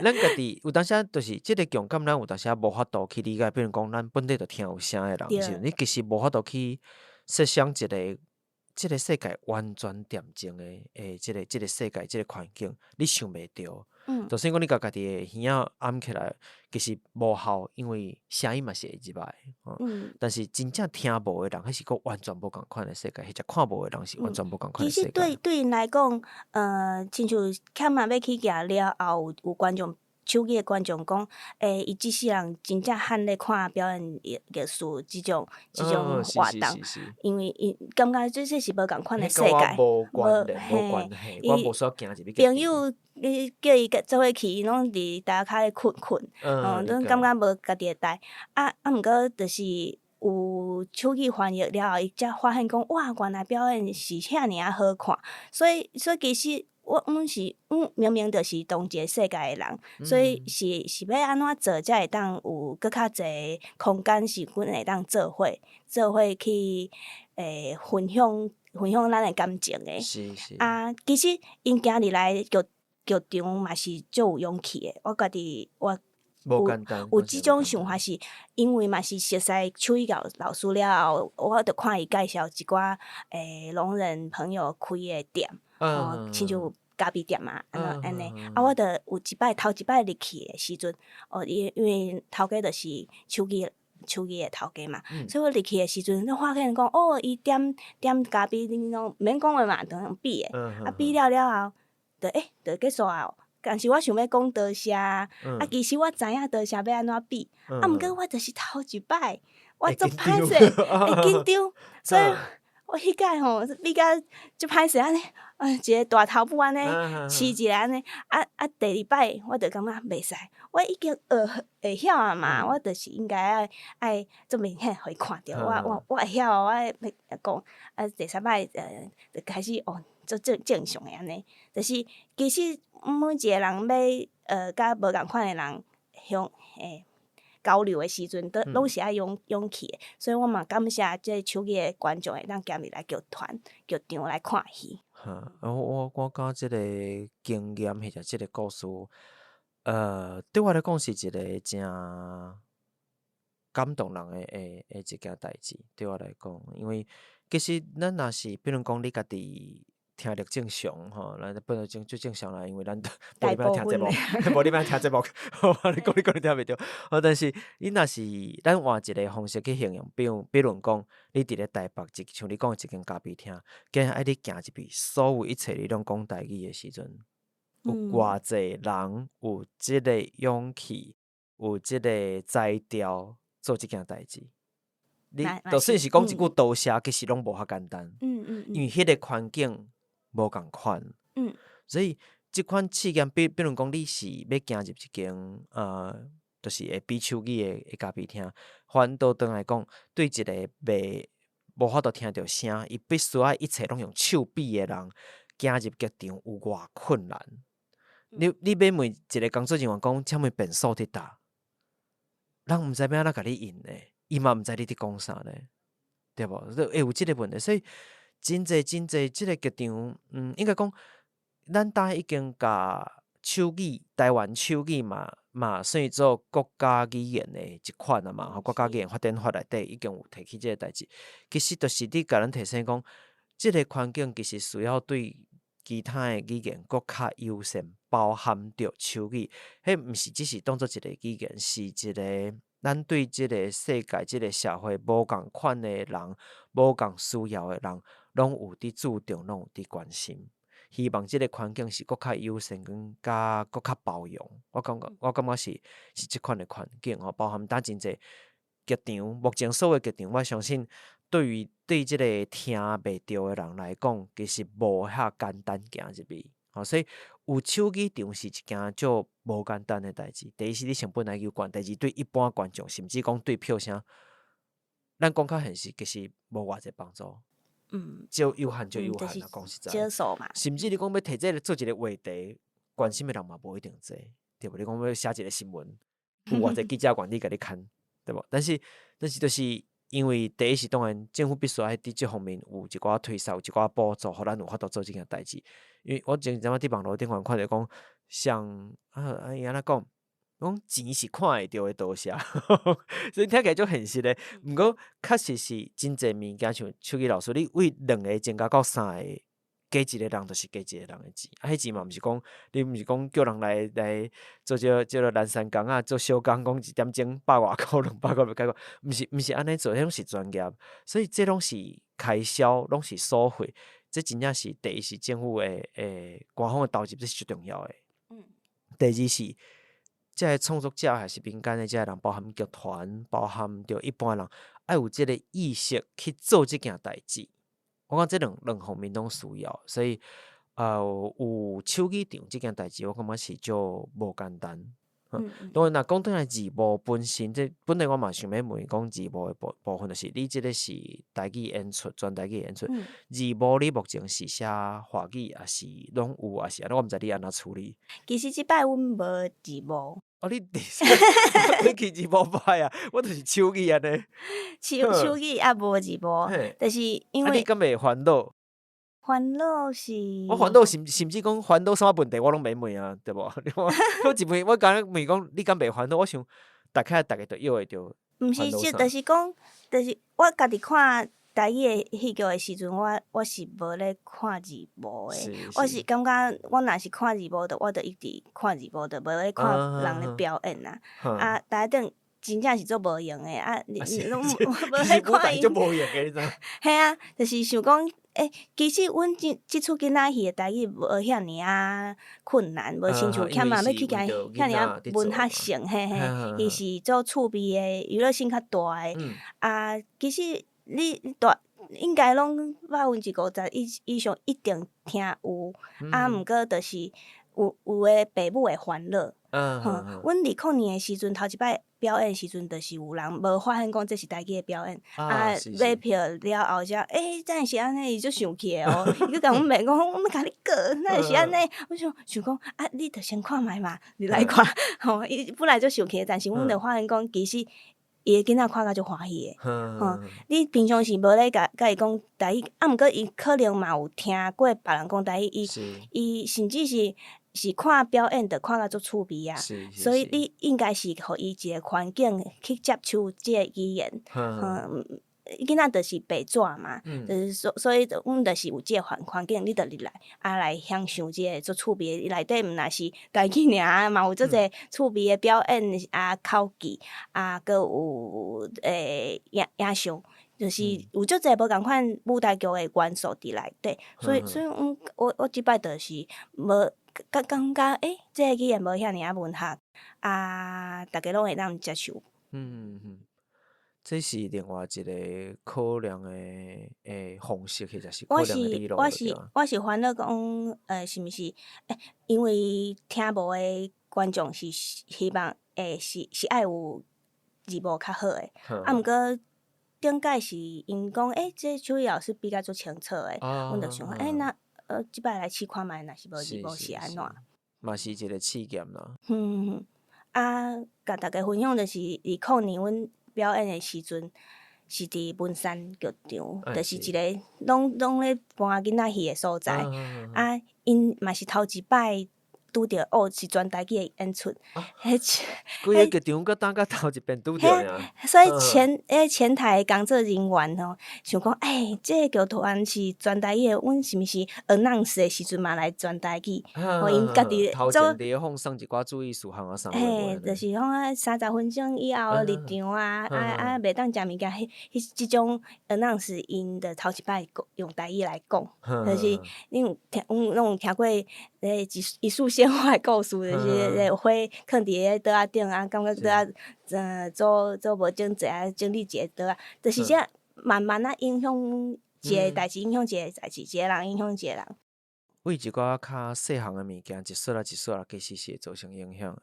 咱家己有當時就是這个共感，咱有當時無法度去理解。比如講，咱本底就聽有聲的人，時，你其實無法度去設想一個這个世界完全恬靜的這个世界，這个環境，你想袂著。就算講你共家己的耳仔掩起來，其實無效，因為聲音嘛是會入來。但是真正聽無的人，彼是閣完全無仝款的世界；或者看無的人是完全無仝款的世界。其實對𪜶來講，親像欠仔欲起行了後，有觀眾手語的觀眾講，欸，伊這世人真正罕咧看表演藝術這種活動，因為伊感覺這是無仝款的世界，無關聯，無關係，我無需要行入去。朋友，你叫伊做伙去，伊攏佇台跤咧睏睏，攏感覺無家己的代。啊，毋過就是有手語翻譯了後，伊才發現講，哇，原來表演是遐爾仔好看。所以其實我阮是，阮明明就是同一个世界的人，所以是欲按怎做才會當有閣較濟空間，是阮會當做伙去分享咱的感情的。啊，其實𪜶行入來劇場嘛是足有勇氣的。我家己我無簡單，有這種想法是，因為嘛是熟似手語老師了後，我就看伊介紹一寡聾人朋友開的店，哦，親像咖啡店啊，按怎按呢？啊，我就有一擺頭一擺入去的時陣，哦，因為頭家就是手語手語的頭家嘛，所以我入去的時陣，就發現講，哦，伊點點咖啡，恁攏毋免講話嘛，就用比的，啊比了了後，就欸，就結束啊。但是我想欲講多謝，啊，其實我知影多謝欲按怎比，啊，毋過我就是頭一擺，我足歹勢，會緊張，所以我彼擺吼比較足歹勢按呢，啊，一个大頭母按呢，試一下按呢，啊啊，第二擺我就感覺袂使，我已經學會曉啊嘛，我就是應該愛愛足明顯予伊看著，我我我會曉，我欲講，啊，第三擺就開始哦，足正正常的按呢，就是其實每一個人欲佮無仝款的人相交流的時陣，都攏是愛勇勇氣的，所以我嘛感謝這個手語的觀眾會當行入來劇團劇場來看戲。哈，我我我感覺這个經驗或者這个故事，對我來講是一个誠感動人的的的一件代誌。對我來講，因為其實咱若是比如講你家己聽力正常吼，咱本來正最正常啦，因為咱無你欲聽節目，無你欲聽節目，你講你講你聽袂著。哦，但是你若是咱換一个方式去形容，比如比如講，你佇咧台北一像你講的一間咖啡廳，今日愛你行入去，所有一切你攏講台語的時陣，有偌濟人有這个勇氣，有這个才調做這件代誌。你就算是講一句多謝，其實攏無遐簡單。因為彼个環境無仝款。所以這款試驗，比比如講，你是欲行入一間就是會比手語的的咖啡廳，反倒轉來講，對一个袂無法度聽著聲，伊必須愛一切攏用手比的人，行入劇場有偌困難。你你欲問一个工作人員講，請問便所佇佗？人毋知欲按怎共你應咧，伊嘛毋知你佇講啥咧，對無？會有這个問題，所以真濟真濟這个劇場，應該講，咱呾已經共手語，台灣手語嘛嘛算做國家語言的一款啊嘛，吼，國家語言發展法內底已經有提起這个代誌。其實就是咧共咱提醒講，這个環境其實需要對其他的語言閣較友善，包含著手語。彼毋是只是當做一个語言，是一个咱對這个世界、這个社會無仝款的人、無仝需要的人，攏有佇注重，攏有佇關心。希望這个環境是閣較友善，跟佮閣較包容。我感覺，我感覺是是這款的環境吼，包含呾真濟劇場，目前所有劇場，我相信對於對這个聽袂著的人來講，其實無遐簡單行入去。吼，所以有手語場是一件足無簡單的代誌。第一是你成本來有懸，第二對一般觀眾，甚至講對票聲，咱講較現實，其實無偌濟幫助。少有限就有限啊，講實在。少數嘛。甚至你講欲提這个做一个話題，關心的人嘛無一定濟，對無？你講欲寫一个新聞，有偌濟記者願意共你刊，對無？但是，但是就是因為第一是當然政府必須愛佇這方面有一寡推捒，有一寡補助，予咱有法度做這件代誌。因為我前陣仔佇網路頂懸看著講，像啊啊伊按怎講，講錢是看會著的多謝，所以聽起來足現實的。毋過確實是真濟物件，像手語老師，你為兩个增加到三个，加一个人就是加一个人的錢。啊，彼錢嘛毋是講，你毋是講叫人來來做這個這个南山工仔做小工，講一點鐘百外箍、200箍就解決，毋是毋是按呢做，彼攏是專業，所以這攏是開銷，攏是所費。這真正是第一是政府的的官方的投入，這是最重要的。第二是，這个創作者還是民間的這个人，包含劇團，包含著一般人，愛有這个意識去做這件代誌。我感覺這兩兩方面攏需要，所以有手語場這件代誌，我感覺是足無簡單。當然，若講轉來字幕本身，這本來我嘛想欲問講字幕的部部分，就是你這个是台語演出，全台語演出，字幕你目前是寫華語，抑是攏有，抑是按怎？我毋知你按怎處理。其實這擺阮無字幕。哦，你你去字幕歹啊？我就是手語按呢。手手語也無字幕，就是因為。啊，你敢袂煩惱？煩惱是。我煩惱甚甚至講煩惱啥物問題，我攏免問啊，對無？我我一問，我敢若問講，你敢袂煩惱？我想，大概逐个都約會著。毋是，就就是講，就是我家己看台語的戲劇的時陣，我我是無咧看字幕的。我是感覺，我若是看字幕，就我就一直看字幕，就無咧看人咧表演啊。啊，台頂。真正是足無閒的啊！你啊是攏其無咧實舞看𪜶台足無閒的，你知影？嘿啊，就是想講，欸，其實阮這這齣囡仔戲的台語無遐爾仔困難，無親像欠仔欲去共遐爾仔文學性，嘿嘿，伊是做趣味的，娛樂性較大的。啊，其實你大應該攏50%以上一定聽有，啊，毋過就是有的爸母會煩惱。吼，阮20年的時陣，頭一擺表演的時陣，就是有人無發現講這是台語的表演，啊，買票了後才，欸，怎會是按呢？伊足生氣的哦，伊閣共阮罵講，我欲共你告，哪會是按呢？我想想講，啊，你著先看覓嘛，你來看，吼，伊本來足生氣的，但是阮著發現講，其實伊的囡仔看甲足歡喜的，吼，你平常時無咧共伊講台語，啊，毋過伊可能嘛有聽過別人講台語，伊伊甚至是看表演，就看甲足趣味啊，所以你應該是予伊一個環境去接觸這個語言，囡仔就是白紙嘛，就是所以阮就是有這個環境，你就入來，啊來享受這個足趣味的，內底毋若是台語爾，嘛有足濟趣味的表演啊，口技啊，閣有影像，就是有足濟無仝款舞台劇的元素佇內底，所以阮我這擺就是無感覺，欸，這個語言無遐爾仔文學，啊，逐家攏會當接受。嗯嗯，這是另外一個考量的方式，或者是考量的理路。我是煩惱講，是毋是？欸，因為聽無的觀眾是希望，欸，是愛有字幕較好的，啊，毋過頂擺是𪜶講，欸，這手語老師比較足清楚的，阮就想講，欸，那這擺來試看覓，若是無字幕是按怎？嘛是一個試驗啦。嗯嗯，啊，共大家分享就是，20年阮表演的時陣，是佇文山劇場，就是一個攏咧搬囡仔戲的所在。啊，𪜶嘛是頭一擺拄著哦，是全台語的演出。規个劇場閣當閣頭一遍拄著爾。所以前台工作人員吼，想講，欸，這個劇團是全台語的，阮是毋是 announce 的時陣嘛來全台語？予𪜶家己頭前佇咧放送一寡注意事項啊啥物。嘿，就是講啊，30分鐘以後入場啊，啊啊，袂當食物件，彼這種 announce 𪜶就頭一擺用台語來講，就是你有聽，阮攏有聽過，一束鮮花的故事，就是彼個花囥佇彼桌仔頂啊，感覺桌仔做無整齊啊，整理一个桌仔，就是這慢慢仔影響一个代誌，影響一个代誌，一个人影響一個人。為一寡較細項的物件，一撮仔一撮仔，其實是會造成影響的。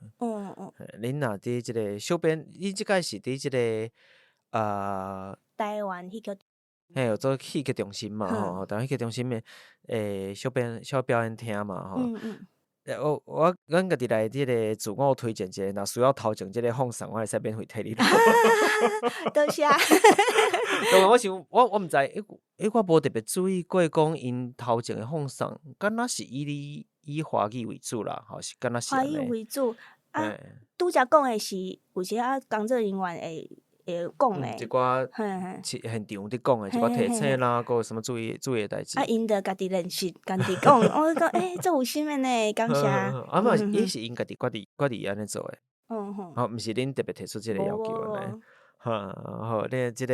恁若佇這個小編，你這擺是佇這個啊？台灣戲曲。嘿，有做戲劇中心嘛吼，台灣戲劇中心的小表演廳嘛吼。我阮家己來這個自我推薦一下，若需要頭前這個放送，我會使免費替你錄。多謝。當然，我想，我毋知，欸，我無特別注意過，講𪜶頭前的放送，敢若是以華語為主啦，吼，是敢若是華語為主。啊，拄才講的是有時仔工作人員會講的。一寡現場佇講的一寡提醒啦，閣有啥物注意的代誌。啊，𪜶就家己練習，家己講，我講欸，足有心的呢，感謝。啊嘛是，伊是𪜶家己決定按呢做的。吼，毋是恁特別提出這個要求按呢。哈，好，你這個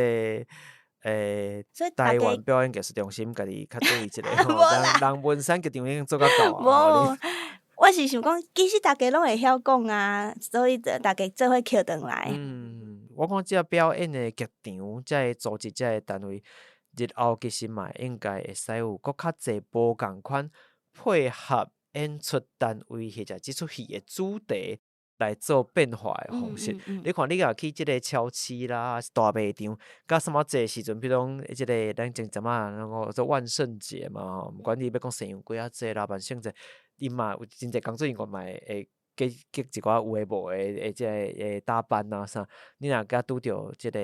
台灣表演藝術中心家己較注意一下吼，人文山劇場已經做甲到啊。無，我是想講，其實逐家攏會曉講啊，所以就逐家做伙抾轉來。嗯，我看這表演的劇場，這个組織，這个單位，日後其實嘛應該會使有閣較濟無仝款配合演出單位或者這齣戲的主題來做變化的方式。你看，你若去這个超市啦、大賣場，佮啥物節時陣，比如講這个咱前陣仔那個做萬聖節嘛吼，毋管你欲講西洋鬼仔節啦、萬聖節，𪜶嘛有真濟工作人員嘛會結一寡有的無的這个打扮啊啥。你若佮拄著這个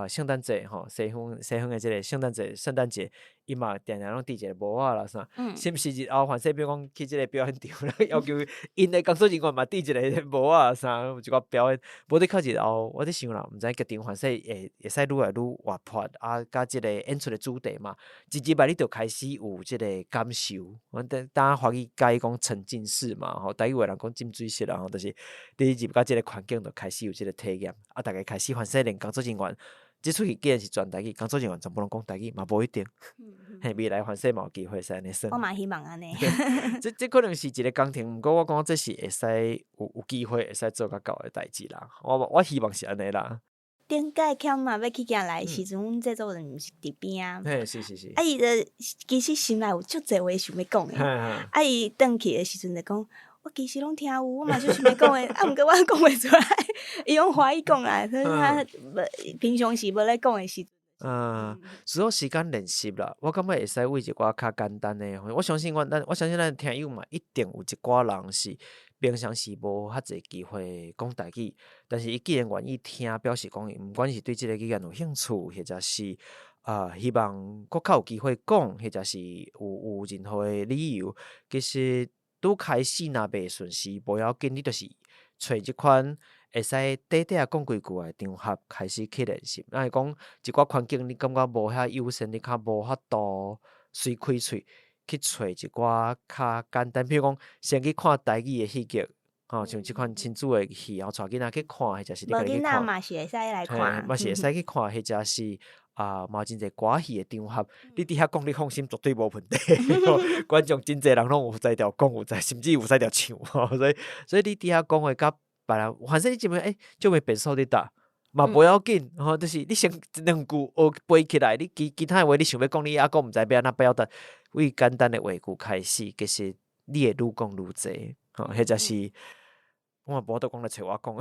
聖誕節吼，西方的這个聖誕節，伊嘛定定攏戴一个帽仔啦啥，是毋是日後凡勢比如講去這個表演場，要求𪜶的工作人員嘛戴一個帽仔啥，有一寡表演。無的確日後，我佇想啦，毋知劇場凡勢會使愈來愈活潑，啊，佮這個演出的主題嘛，一入來你就開始有這個感受。阮等當華語佮伊講沉浸式嘛，吼，台語話人講浸水式啦，吼，就是你入到這個環境就開始有這個體驗，啊，逐家開始凡勢連工作人員。這齣戲既然是全台語，工作人員全部攏講台語嘛，無一定。嘿，未來凡勢嘛有機會會使按呢算。我嘛希望按呢。這可能是一個工程，毋過我感覺這是會使有機會會使做較到的代誌啦。我希望是按呢啦。頂屆欠嘛欲去行來的時陣，阮製作人毋是佇邊仔。嘿，是是是。啊，伊就其實心內有足濟話想欲講的。啊，伊轉去的時陣就講。我其實攏聽有，我嘛足想欲講的，啊，毋過我講袂出來。伊用華語講啦，所以他無平常時無咧講的時。嗯，需要時間練習啦。我感覺會使為一寡較簡單的，我相信阮咱，我相信咱聽友嘛，一定有一寡人是平常時無遐濟機會講台語，但是伊既然願意聽，表示講伊毋管是對這個語言有興趣，或者是希望閣較有機會講，或者是有任何的理由，其實。拄開始若袂順勢，無要緊，你就是揣這款會使短短仔講幾句的場合開始去練習。若是講一寡環境你感覺無遐友善，你較無法度隨開喙去揣一寡較簡單，比如講先去看台語的戲劇，吼，像這款親子的戲，然後帶囡仔去看，或者是你家己去看。無囡仔嘛是會使來看。嘛是會使去看，或者是。啊，嘛有真濟歌戲的場合，你佇遐講，你放心，絕對無問題。觀眾真濟人攏有才調講，有才甚至有才調唱，所以你佇遐講話，佮別人，反正你這邊欸，這邊變數咧搭，嘛無要緊，吼，就是你先兩句學背起來，你其他的話你想欲講，你猶閣毋知欲按怎表達，為簡單的話句開始，其實你會愈講愈濟，吼，或者是。我嘛無法度講來揣我講，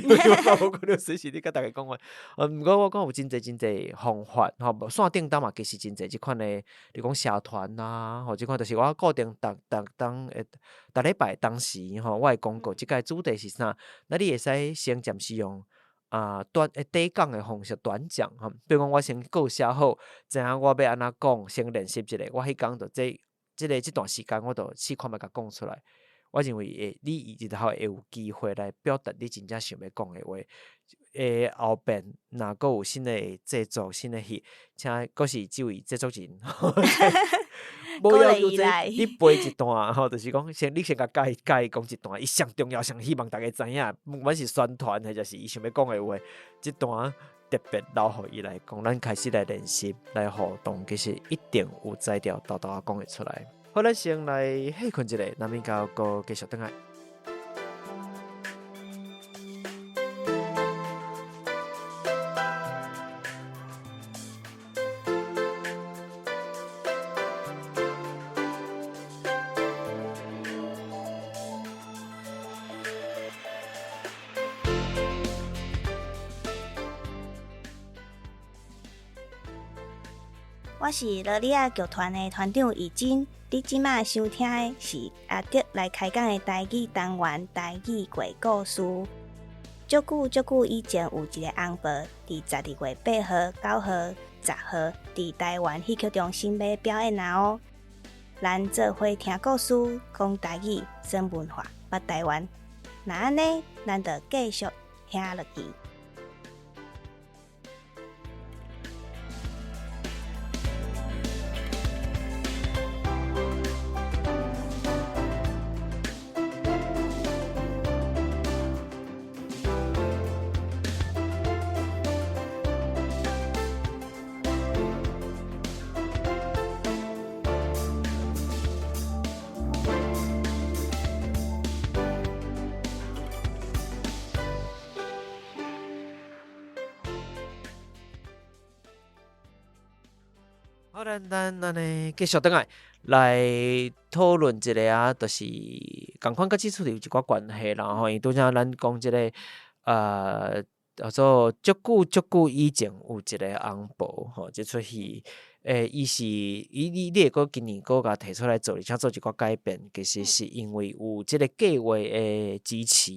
因為我無可能隨時咧佮逐家講話。毋過我講有真濟真濟方法，吼，線頂當嘛其實真濟這款的，你講社團啊，吼，這款就是我固定逐逐當會逐禮拜當時吼，我會公告這屆主題是啥，那你會使先暫時用短短講的方式短講，吼，比如講我先稿寫好，知影我欲按怎講，先練習一下，我彼工就這個這段時間我就試看覓共講出來。我認為會，你日後會有機會來表達你真正想欲講的話。後邊若閣有新的製作、新的戲，請閣是這位製作人，無要求這你背一段吼，就是講先你先共佮伊佮伊講一段，伊上重要、上希望逐家知影，毋管是宣傳或者是伊想欲講的話，這段特別留予伊來講。咱開始來練習、來互動，其實一定有才調，沓沓仔講會出來。好，咱先來歇睏一下，咱明後閣繼續轉來。我是蘿莉仔劇團的團長怡珍，你這馬收聽的是阿德來開講的台語單元《台語鬼故事》。足久足久以前，有一個翁婆，佇12月8號、9號、10號，佇台灣戲曲中心欲表演啊哦。咱做伙聽故事，講台語，耍文化，捌台灣。若按呢，咱就繼續聽落去。好，咱咱按呢繼續轉來來討論一下啊，就是仝款佮這齣戲有一寡關係啦吼，因為拄才咱講這个叫做足久足久以前有一个翁婆吼，這齣戲，伊是伊你你會閣今年閣共提出來做，而且做一寡改變，其實是因為有這个計畫的支持，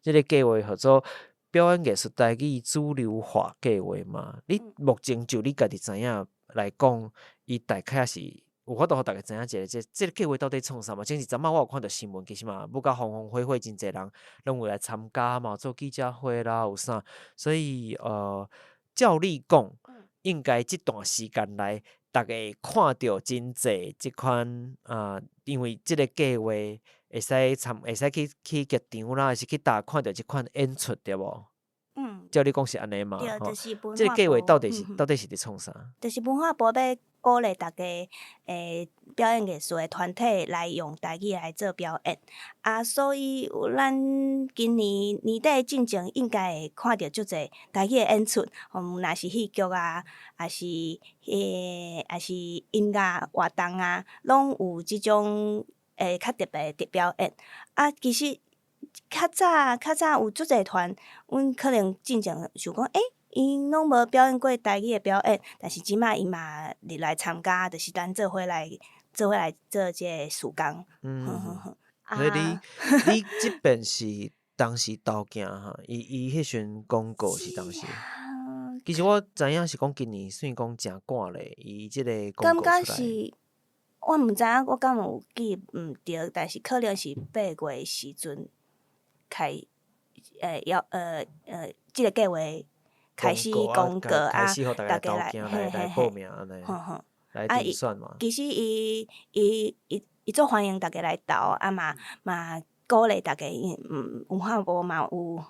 這个計畫號做表演藝術台語主流化計畫嘛。你目前就你家己知影？來講，伊大概是有法度予逐家知影一下，這個計劃到底創啥嘛？前一陣仔我有看著新聞，其實嘛，舞甲風風火火，真濟人攏有來參加嘛，做記者會啦，有啥，所以照理講，應該這段時間內，逐家會看著真濟這款啊，因為這個計劃會使參，會使去劇場啦，還是去佗看著這款演出，對無？嗯。照你講是按呢嘛？對，就是這個計劃到底是佇創啥？就是文化部欲鼓勵逐家表演藝術的團體來用台語來做表演，啊，所以有咱今年年底進前應該會看著足濟台語的演出，若是戲劇啊，抑是音樂活動啊，攏有這種較特別的表演。啊，其實較早有足濟團，阮可能進前想講，欸，𪜶攏無表演過台語的表演，但是這擺𪜶嘛入來參加，就是咱做伙來做這個事工。嗯，所以你這邊是當時投件哈？伊彼時陣廣告是當時。其實我知影是講今年算講誠趕咧，伊這個廣告出來。感覺是，我毋知影我敢有記毋著，但是可能是8月時陣開，要這個計劃開始公告啊，逐家來來報名按呢，來甄選嘛。其實伊足歡迎逐家來投，啊嘛鼓勵逐家，文化部嘛有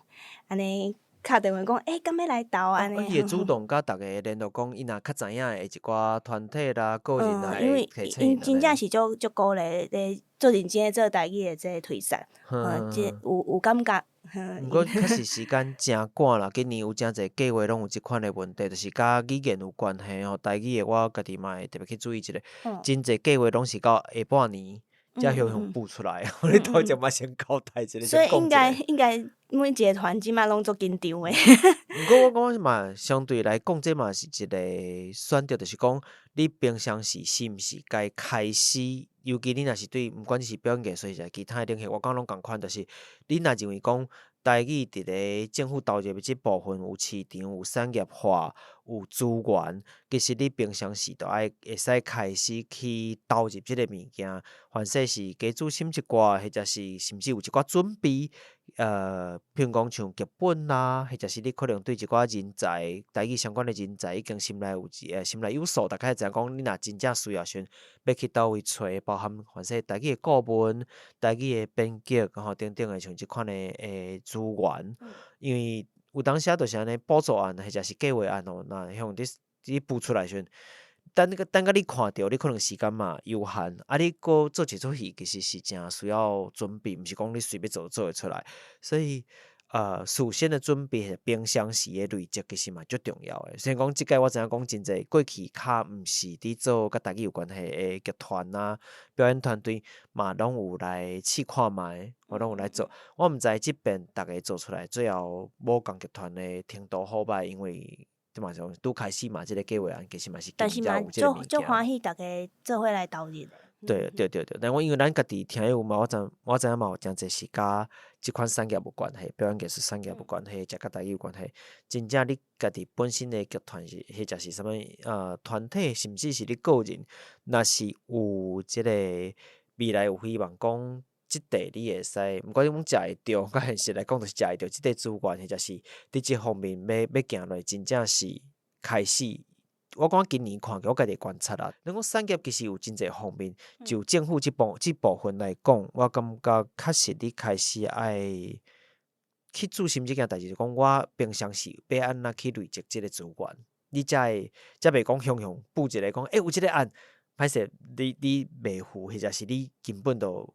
按呢敲電話講，欸，敢欲來投按呢。伊會主動佮逐家聯絡講，伊若較知影的一寡團體啦、個人啦，因為𪜶真正是足鼓勵咧，足認真咧做台語的這個推廣，這有感覺。毋過確實時間誠趕啦，今年有誠濟計劃攏有這款的問題，就是佮語言有關係吼。台語的我家己嘛會特別去注意一下，真濟計劃攏是到下半年才向向補出來。你頭前嘛先交代一下。所以應該每一個團這擺攏足緊張的。毋過我感覺嘛，相對來講，這嘛是一個選擇，就是講你平常時是毋是該開始，尤其你若是對，毋管是表演藝術，抑是其他的領域，我感覺攏仝款，就是你若認為講台語佇咧政府投入的這部分有市場、有產業化、有資源，其實你平常時就愛會使開始去投入這個物件，凡勢是加注心一寡，或者是甚至有一寡準備，譬如講像劇本啦，或者是你可能對一寡人才、台語相關的人才已經心內有一心內有數，大概知影講你若真正需要時陣，欲去佗位揣，包含凡勢台語的顧問、台語的編輯，吼等等的像這款的資源，因為有當時就是按呢補助案或者是計劃案哦，若向你補出來時陣，等甲你看著，你可能時間嘛有限，啊，你閣做一齣戲，其實是誠需要準備，毋是講你隨欲做就做會出來。所以，事先的準備、平常時的累積，其實嘛足重要的。雖然講這屆我知影講真濟過去較毋是佇做佮台語有關係的劇團啊、表演團隊嘛，攏有來試看覓，我攏有來做。我毋知這邊逐家做出來最後無仝劇團的程度好䆀，因為這嘛是拄開始嘛，這個計劃案其實嘛是但是嘛，足歡喜逐家做伙來投入。對對對對，但我因為咱家己聽友嘛，我知影嘛有誠濟是佮這款產業有關係，表演藝術產業有關係，才佮台語有關係。真正你家己本身的劇團是，或者是啥物團體，甚至是你個人，若是有這個未來有希望講，這塊你會使，毋管你講食會著，較現實來講，就是食會著這塊資源，或者是佇這方面欲行落，真正是開始。我感覺今年看起來，我家己觀察啦，咱講產業其實有真濟方面，就政府這部分來講，我感覺確實你開始愛去注心這件代誌，就講我平常時欲按怎去累積這個資源，你才會才袂講雄雄布一個講，欸，有這個案，歹勢你袂赴，或者是你根本就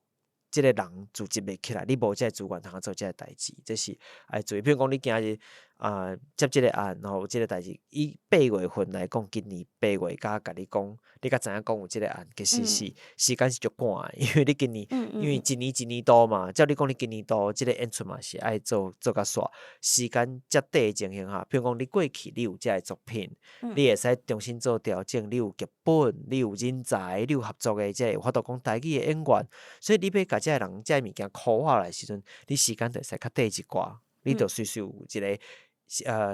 這個人組織袂起來，你無這個資源通做這個代誌，這是愛注意。比如講，你今日啊接這個案，然後這個代誌，以八月份來講，今年八月才共你講，你才知影講有這個案，其實是時間是足趕的，因為你今年，因為一年一年度嘛，照你講，你今年度這個演出嘛是愛做做甲煞，時間遮短的情形下，比如講你過去你有這個作品，你會使重新做調整，你有劇本，你有人才，你有合作的這個有法度講台語的演員，所以你欲共這个人這个物件箍下來的時陣，你時間就會使較短一寡，你就隨時有一個。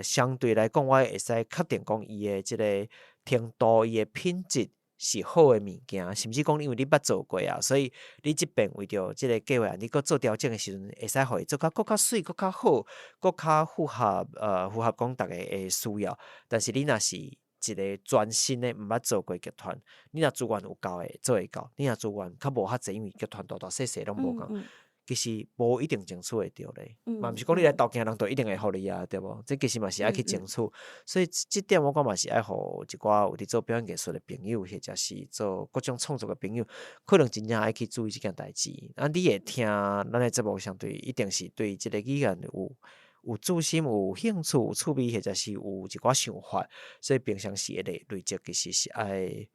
相對來講，我會使確定講伊的這个程度，伊的品質是好的物件，甚至講因為你捌做過啊，所以你這遍為著這个計劃，你閣做調整的時陣，會使予伊做較閣較媠、閣較好、閣較符合講逐家的需要。但是你若是一个全新的毋捌做過劇團，你若資源有夠的，做會到；你若資源較無遐濟，因為劇團大大細細攏無仝，其實無一定爭取會著咧。嘛毋是講你來投件，人就一定會予你啊，對無？這其實嘛是愛去爭取。所以這點我講嘛是愛予一寡有佇做表演藝術的朋友，或者是做各種創作的朋友，可能真正愛去注意這件代誌。啊，你會聽咱的節目，相對一定是對這个語言有自信、有興趣、有趣味，或者是有一寡想法，所以平常時的累積，其實是愛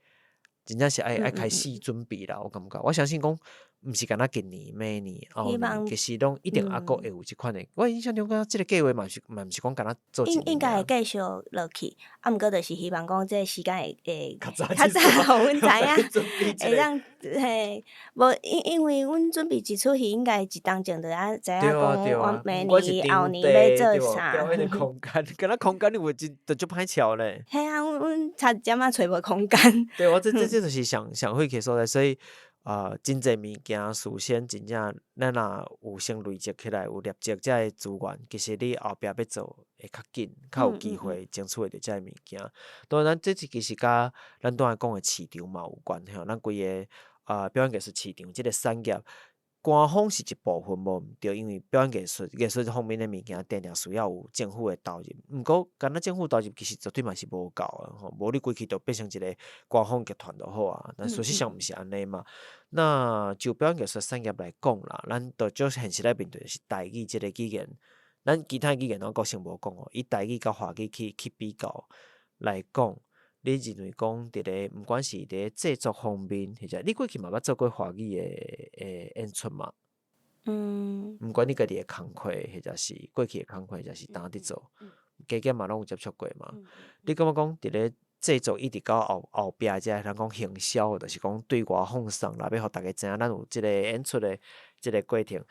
真正是愛開始準備啦。我感覺，我相信講，毋是干焦今年、明年、後年，其實攏一定猶閣會有這款的。我印象中，感覺這个計劃嘛毋是講干焦做。應該會繼續落去，啊，毋過就是希望講這个時間會較早較早予阮知影，會當嘿，無因為阮準備一齣戲，應該一冬前就愛知影講，阮明年、後年欲做啥。表演的空間，敢若空間你有真就足歹喬咧。嘿啊，阮差一點仔揣無空間。對，我這就是上上費氣所在，所以啊，真濟物件事先真正咱若有先累積起來，有累積這个資源，其實你後壁欲做會較緊，較有機會爭取會著這个物件。當然，咱這其實佮咱拄仔講的市場嘛有關係。咱規个啊表演藝術市場這个產業，官方是一部分無毋對，因為表演藝術方面的物件，定定需要有政府的投入。毋過，敢若政府投入其實絕對嘛是無夠的吼，無你規氣就變成一个官方劇團就好啊。但事實上毋是按呢嘛。那就表演藝術產業來講啦，咱就足現實來面對是台語這个語言，咱其他語言攏閣先無講哦，以台語佮華語去比較來講，你認為講佇咧，毋管是佇咧製作方面，或者你過去嘛捌做過華語的演出嘛？毋管你家己的工課，或者是過去的工課，或者是當佇做，加減嘛攏有接觸過嘛。你感覺講佇咧製作一直到後壁這人講行銷，就是講對外放送啦，欲予逐家知影咱有這个演出的這个過程。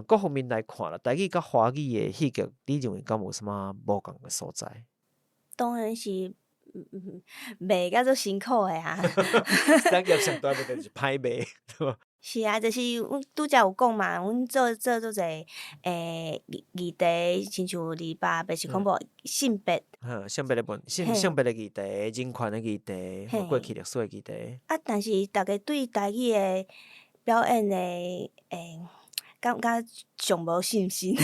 各方面來看啦，台語佮華語的戲劇，你認為敢有啥物無仝的所在？當然是賣甲足辛苦的啊。產業上大問題就是歹賣，對無？是啊，就是阮拄才有講嘛，阮做足濟議題，親像280無性別。性別的問性別的議題、人權的議題、過去歷史的議題。啊，但是逐家對台語的表演的感覺上無信心。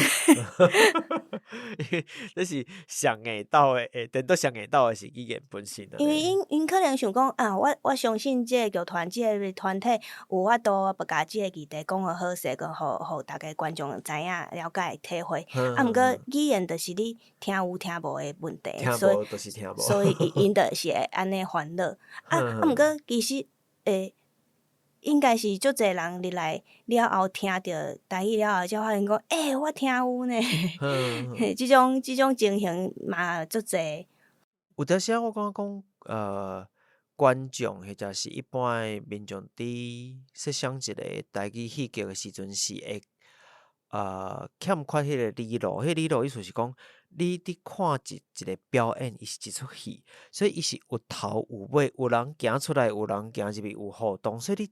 這是上硬鬥的，顛倒上硬鬥的是語言本身。因為𪜶可能想講啊，我相信這个劇團、這个團體有法度欲共這个議題講予好勢，閣予逐家觀眾知影、了解、體會。啊，毋過語言就是你聽有聽無的問題，所以所以𪜶就是會按呢煩惱。啊，毋過其實應該是足濟人入來了後，聽著台語了後，才發現講，欸，我聽有呢。嘿，這種情形嘛足濟。有當時我感覺講，觀眾或者是一般的民眾，佇設想一个台語戲劇的時陣，是會欠缺彼个理路。彼个理路意思是講，你佇看一个表演，伊是一齣戲，所以伊是有頭有尾，有人行出來，有人行入去，有互動，所以你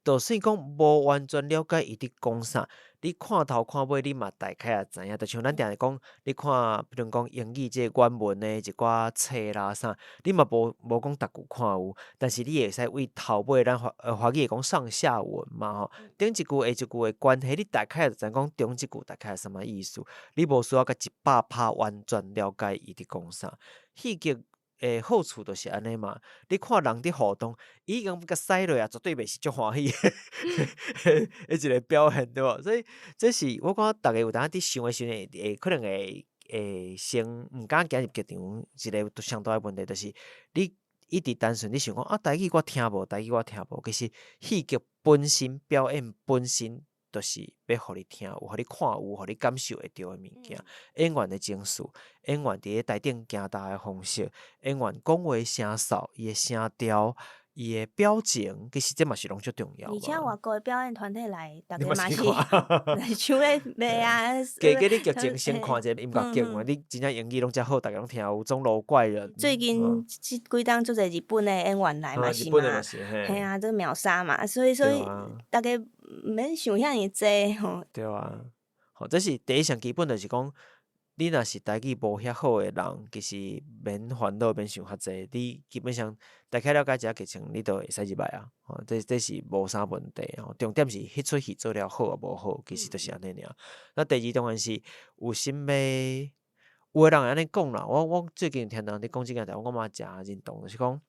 就算講無完全了解伊佇講啥，你看頭看尾，你嘛大概也知影。就像咱定定講，你看，比如講英語這個原文的一寡冊啦啥，你嘛無講逐句看有，但是你會使對頭尾咱華語會講上下文嘛吼，頂一句下一句的關係，你大概就知影講中這句大概是啥物意思。你無需要共100%完全了解伊佇講啥。戲劇的好處就是按呢嘛，你看人佇互動，伊已經共使落啊，絕對袂是足歡喜的一個表現，對無？所以這是我感覺逐家有當佇想的時陣，會可能會先毋敢行入劇場，一個上大的問題就是你一直單純你想講啊，台語我聽無，台語我聽無，其實戲劇本身表演本身就是欲予你聽有，予你看有，予你感受會著的物件。演員的情緒，演員佇咧台頂行動的方式，演員講話聲數，伊的聲調，伊的表情，其實這嘛是攏足重要。而且外國的表演團體來，逐家嘛是手咧賣啊。加加你劇情先看一個音樂劇嘛，你真正英語攏遮好，逐家攏聽有鐘樓怪人。最近這幾冬足濟日本的演員來嘛是嘛，嘿啊，這秒殺嘛，所以逐家毋免想遐爾濟吼。對啊，吼，這是第一項基本，就是講，你若是台語無遐好的人，其實免煩惱，免想較濟，你基本上大概了解一下劇情，你就會使入來啊。吼，這是無啥問題吼。重點是彼齣戲做了好抑無好，其實就是按呢爾。那第二當然是有心欲，有的人會按呢講啦。我最近聽人佇講這件代，我嘛誠認同，就是講，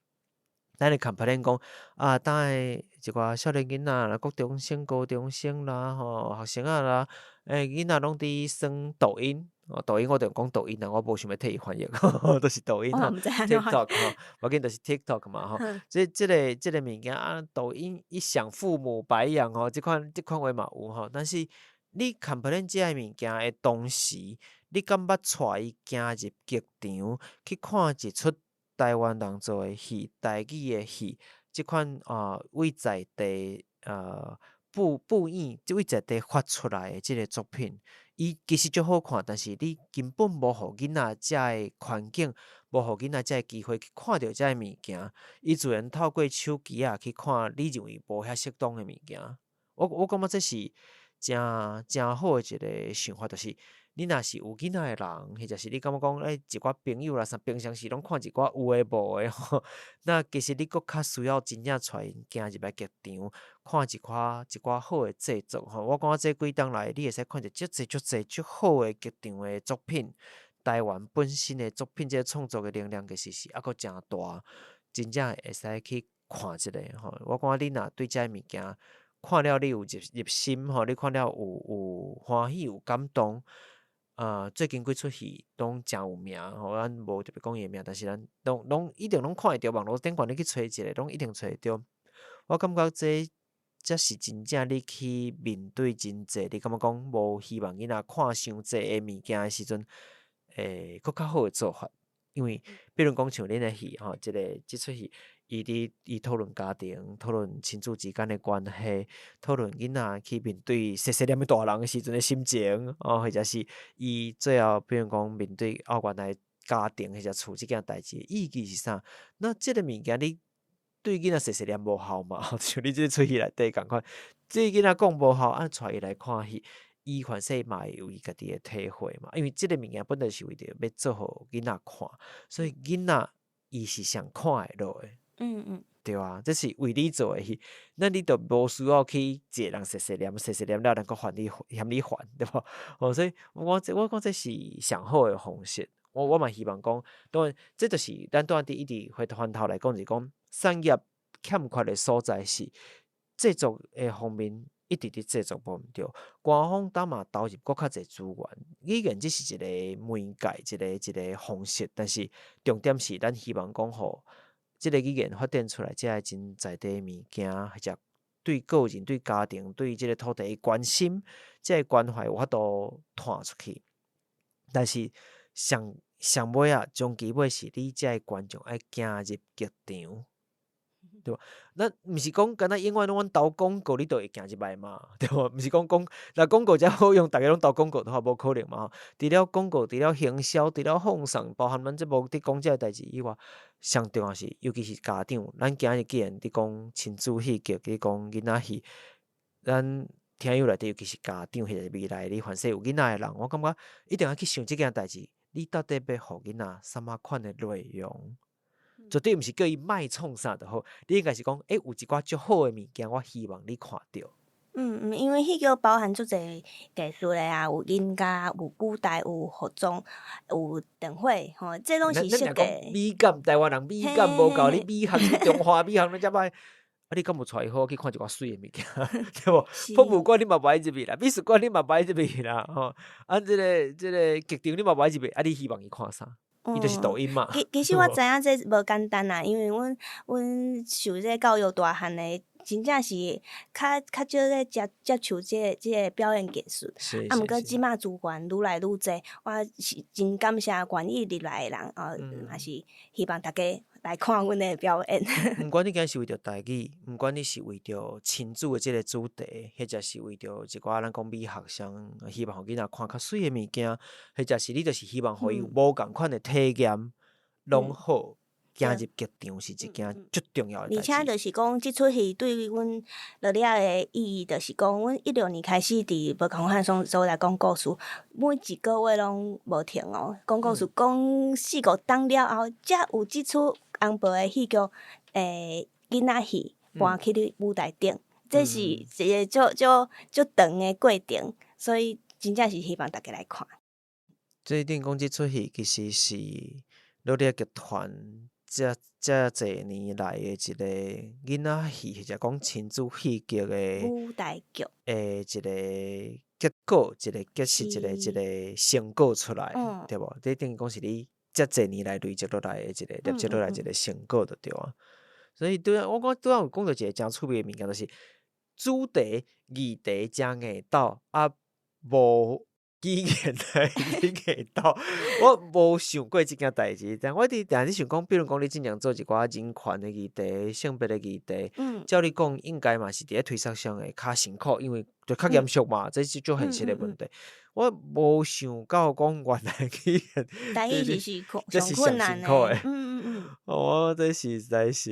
咱咧 complain 講啊，當下一寡少年囡仔啦，國中生、高中生啦，吼，學生仔啦，囡仔攏佇耍抖音。哦，抖音我就講抖音啦，我無想欲替伊翻譯，都是抖音吼，TikTok 吼，無要緊，就是 TikTok 嘛吼。這個物件啊，抖音一響父母白養吼，這款話嘛有吼。但是你 complain 這个物件的同時，你敢捌帶伊行入劇場去看一齣台灣人做的戲、台語的戲，這款啊為在地布藝，這為在地發出來的這個作品？伊其實足好看，但是你根本無予囡仔遮的環境，無予囡仔遮的機會去看著遮的物件，伊自然透過手機仔去看你認為無遐適當的物件。我感覺這是誠誠好的一個想法，就是你若是有囡仔的人，或者是你感覺講，一寡朋友啦，啥平常時攏看一寡有的無的吼，那其實你閣較需要真正帶𪜶行入來劇場，看一寡好的製作吼。我感覺這幾冬來，你會使看著足濟足濟足好的劇場的作品，台灣本身的作品，這個創作的能量其實是猶閣誠大，真正會使去看一下吼。我感覺你若對這个物件看了，你有入心吼，你看了有歡喜有感動。最近幾齣戲攏誠有名吼，咱無特別講伊的名，但是咱攏一定攏看會著，網路頂懸你去揣一下，攏一定揣會著。我感覺這才是真正你去面對真濟，你感覺講無希望囡仔看傷濟的物件的時陣，會閣較好的做法。因為比如講像恁的戲吼，這齣戲，伊佇伊討論家庭，討論親子之間的關係，討論囡仔去面對細細念的大人的時陣的心情，哦，或者是伊最後比如講面對哦原來家庭或者厝這件代誌的意義是啥？那這个物件你對囡仔細細念無效嘛？像你這齣戲內底仝款，對囡仔講無效，啊，帶伊來看戲，伊反正嘛會有伊家己的體會嘛。因為這个物件本來是為著欲做予囡仔看，所以囡仔伊是上看會落的。對啊，這是為你做的戲，那你就無需要去一個人細細念，細細念了，人閣煩你嫌你煩，對無？哦，所以我講這是上好的方式。我嘛希望講，當然這就是咱拄仔佇一直回翻頭來講，就是講產業欠缺的所在是製作的方面一直佇製作無毋對，官方當嘛投入閣較濟資源，語言只是一個媒介，一個方式，但是重點是咱希望講予這個語言發展出來，這个真在地的物件，或者對個人、對家庭、對這個土地的關心，這个關懷有法度傳出去。但是上上尾啊，終其尾是你這个觀眾愛行入劇場，對無？咱毋是講敢若永遠攏阮投廣告，你就會行入來嘛，對無？毋是講廣若廣告遮好用，逐家攏投廣告的話，無可能嘛吼。除了廣告，除了行銷，除了放送，包含咱節目佇講這个代誌以外，上重要是，尤其是家長，咱今日既然佇講親子戲劇，佇講囡仔戲，咱聽友內底尤其是家長，或者是未來你凡勢有囡仔的人，我感覺一定愛去想這件代誌，你到底欲予囡仔啥物款的內容？絕對毋是叫伊莫創啥就好，你應該是講，有一寡足好的物件，我希望你看著。嗯嗯，因為戲劇包含足濟藝術的啊，有音樂、有舞台、有服裝、有燈會，吼，這攏是設計。美感，台灣人美感無夠，你美學中華美學攏遮歹，啊，你敢無帶伊好好去看一寡媠的物件，對無？博物館你嘛無愛入去啦，美術館你嘛無愛入去啦，吼，啊，這個劇場你嘛無愛入去，啊，你希望伊看啥？伊就是抖音嘛。其實我知影這無簡單啦，因為阮受這個教育大漢的。真正是較較少咧接觸這個表演藝術。啊，毋過這馬資源愈來愈濟，我是真感謝願意入來的人哦，嘛是希望大家來看阮的表演。毋管你今日是為著台語，毋管你是為著親子的這個主題，或者是為著一寡咱講美學上，希望予囡仔看較媠的物件，或者是你就是希望予伊有無仝款的體驗，攏好。行入劇場是一件足重要的代誌。而且就是講，這齣戲對阮蘆仔的意義，就是講，阮16年開始佇無仝款所在講故事，每一個月攏無停哦，講故事講四五冬了後，才有這齣紅婆的戲劇，囡仔戲搬去咧舞台頂，這是一個足足足長的過程，所以真正是希望大家來看。這等於講，這齣戲其實是蘆仔劇團遮遮濟年來的一個囡仔戲，或者講親子戲劇的舞台劇的一個結果，一個結實，一個成果出來，對無？這等於講是你遮濟年來累積落來的一個累積落來一個成果就對啊。所以拄仔我講拄仔有講著一個誠趣味的物件，就是主題議題誠硬鬥啊，無語言來硬鬥，我無想過這件代誌。但我佇定咧想講，比如講你之前做一寡人權的議題、性別的議題，照理講應該嘛是佇咧推捒上會較辛苦，因為就較嚴肅嘛，這是足現實的問題。我無想到講原來語言，台語是這是上辛苦的。我這實在是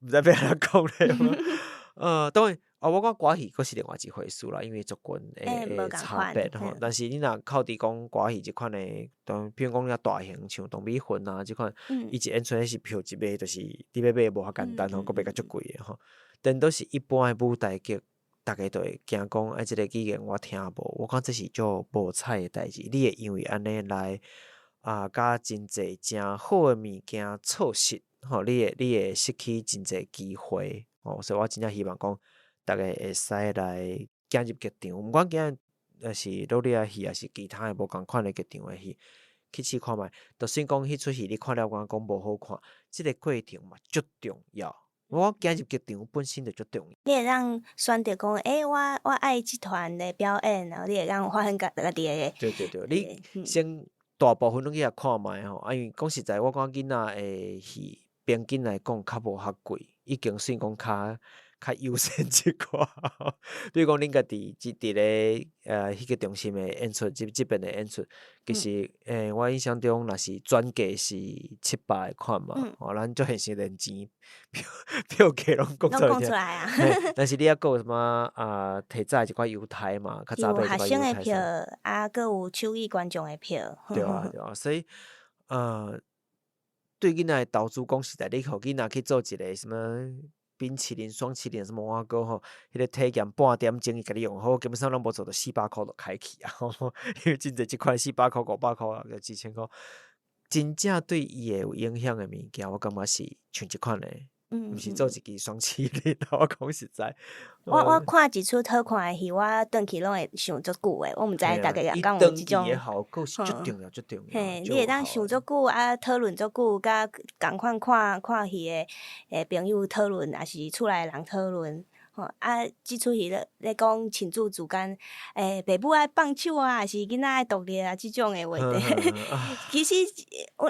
毋知欲按怎講咧。當然。哦，我講歌戲閣是另外一回事啦，因為族群的差別吼。但是你若扣佇講歌戲這款的，當比如講較大型，像唐美雲啊這款，伊一演出彼是票一賣，就是你欲買無遐簡單吼，閣賣甲足貴的吼。顛倒是一般的舞台劇，逐家都會驚講，啊，這個語言我聽無，我感覺這是足無彩的代誌。你會因為按呢來啊，佮真濟誠好的物件錯失，吼，你會失去真濟機會，吼，所以我真正希望講，逐家會使來行入劇場，毋管今日是蘆仔戲，抑是其他的無仝款的劇場的戲，去試看覓。就算講彼齣戲你看了感覺講無好看，這個過程嘛足重要。我講行入劇場本身就足重要。你會當選擇講，欸，我愛這團的表演，然後你會當發現家己的。對對對，你先大部分攏去遐看覓吼，啊，因為講實在，我感覺囡仔的戲平均來講較無遐貴，已經算講較優先一寡。比如講，恁家己佇咧戲劇中心的演出，這邊的演出，其實我印象中若是全價是700款嘛，吼，咱足現實連錢票價攏講出來啊。但是你抑閣有啥物啊？提早一寡優待嘛，較早買一寡優學生的票，啊，閣有手語觀眾的票。對啊，對啊，所以對囡仔的投資講實在，你予囡仔去做一個啥物冰淇淋、霜淇淋啥物碗糕吼，彼個體驗半點鐘，伊共你用好，基本上攏無做著400箍就開去啊！因為真濟這款400箍、500箍啊，幾千箍，真正對伊會有影響的物件，我感覺是像這款的，毋是做一支霜淇淋。我講實在，我看一齣好看的戲，我轉去攏會想足久的。我毋知大家敢有這種。效果是足重要、足重要。嘿，你會當想足久啊，討論足久，佮仝款看看戲的朋友討論，抑是厝內人討論。吼啊，這齣戲咧講親子之間，爸母愛放手啊，抑是囡仔愛獨立啊，這種的話題。其實，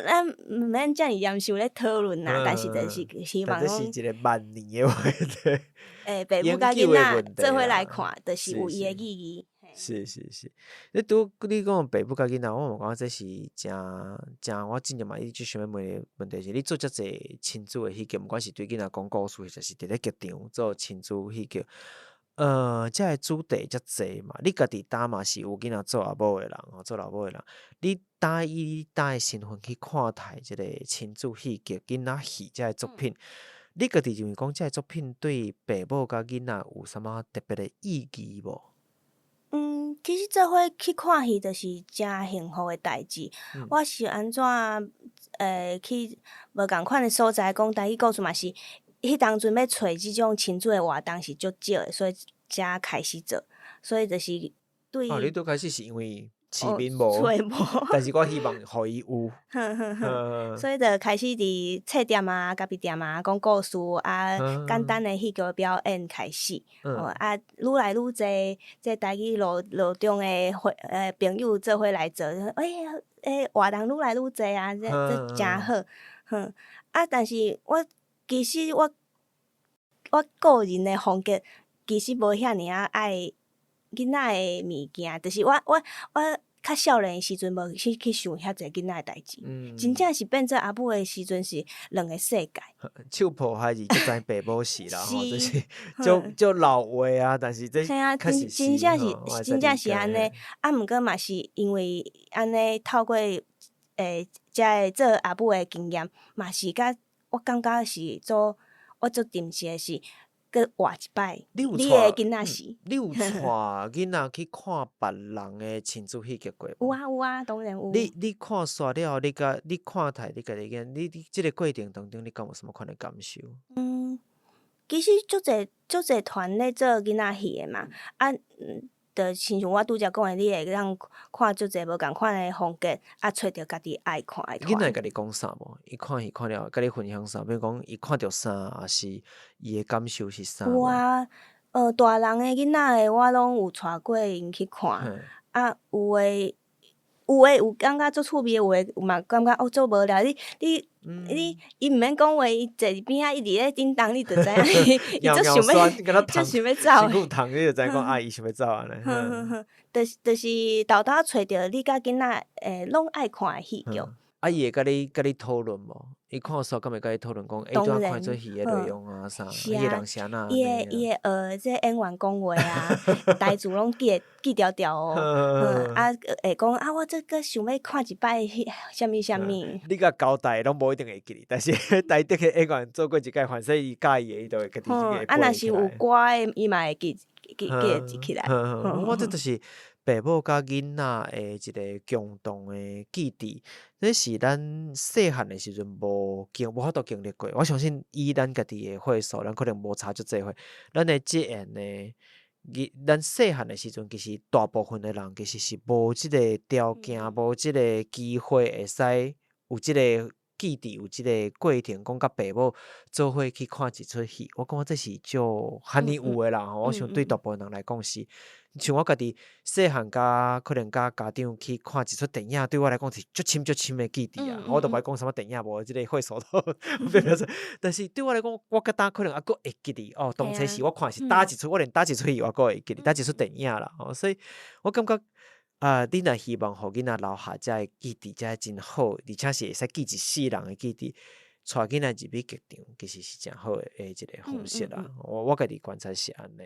咱毋免遮爾嚴肅咧討論啦，但是就是希望講。這是一個萬年的話題。爸母佮囡仔做伙來看，就是有伊的意義。是是是，你拄你講爸母佮囡仔，我嘛感覺這是誠誠，我之前嘛一直想欲問的問題是，你做遮濟親子的戲劇，毋管是對囡仔講故事，或者是佇咧劇場做親子戲劇，這个主題遮濟嘛，你家己擔嘛是有囡仔做阿母的人吼，做老母的人，你擔以擔的身份去看待這個親子戲劇、囡仔戲這个作品，你家己認為講這个作品對爸母佮囡仔有啥物特別的意義無？嗯，其實做伙去看戲就是誠幸福的代誌。我是按怎去無仝款的所在講台語故事嘛是，彼當陣欲揣這種親子的活動是足少的，所以才開始做。所以就是對。哦，你拄開始是因為市面無，揣無，但是我希望予伊有。所以就開始佇冊店啊、咖啡店啊講故事啊，簡單的戲劇表演開始。哦啊，愈來愈濟，這台語路路中的伙朋友做伙來做，欸，活動愈來愈濟啊，這誠好。哼，啊，但是我其實我個人的風格其實無遐爾仔愛囡仔的物件，就是我較少年的時陣無去想遐濟囡仔的代誌，真正是變做阿母的時陣是兩個世界。手抱孩兒才知爸母死啦，吼，就是足足老話啊，但是這嘿啊，真真正是真正是按呢，啊，毋過嘛是因為按呢透過遮个做阿母的經驗，嘛是佮我感覺是做我足珍惜的是，閣活一擺，你有你的囡仔時。你有帶囡仔去看別人的親子戲劇過無？有啊有啊，當然有。你看煞了後，你佮你看待你家己囝，你這个過程當中，你敢有啥物款的感受？嗯，其實足濟足濟團咧做囡仔戲的嘛，啊，就親像我拄才講的，你會當看足濟無仝款的風格，啊，揣著家己愛看的團。囡仔會共你講啥無？伊看戲看了，共你分享啥？比如講，伊看著啥，抑是伊的感受是啥？有啊，大人的、囡仔的，我攏有帶過𪜶去看。啊，有的有感覺足趣味，有的嘛感覺哦足無聊。你伊毋免講話，伊坐佇邊仔一直咧叮當，你就知影伊足想欲，足想欲走。身軀痛，你就知影講啊，伊想欲走按呢。哼哼哼，就是沓沓揣著你佮囡仔攏愛看的戲劇。啊，伊會共你討論無？伊看煞敢會共你討論講，欸，拄仔看這戲的內容啊啥？彼个人是按怎？伊會學這演員講話啊，台詞攏記會記牢牢哦。啊，會講啊，我這閣想欲看一擺彼啥物啥物。你共交代攏無一定會記得，但是台頂的演員做過一擺，凡勢伊佮意的，伊就會家己會啊，若是有歌的，伊嘛會記記起來。我這就是爸母佮囡仔的一个共同的記憶，這是咱細漢的時陣無法度經歷過。我相信以咱家己的歲數，咱可能無差足濟歲。咱的這緣呢，咱細漢的時陣，其實大部分的人其實是無這个條件，無這个機會會使有這个記憶，有這个過程，講佮爸母做伙去看一齣戲。我感覺這是少罕爾有的啦吼。我想對大部分人來講是。像我家己細漢佮可能佮家長去看一齣電影，對我來講是足深足深的記憶啊！我都無愛講啥物電影，無這个歲數都但是對我來講，我到今可能猶閣會記得哦。當初時我看是佗一齣，我連佗一齣戲我閣會記得，佗一齣電影啦。吼，所以我感覺啊，你若希望予囡仔留下這个記憶，這个真好，而且是會使記一世人的記憶，帶囡仔入去劇場，其實是誠好的一个方式啦。我家己觀察是按呢。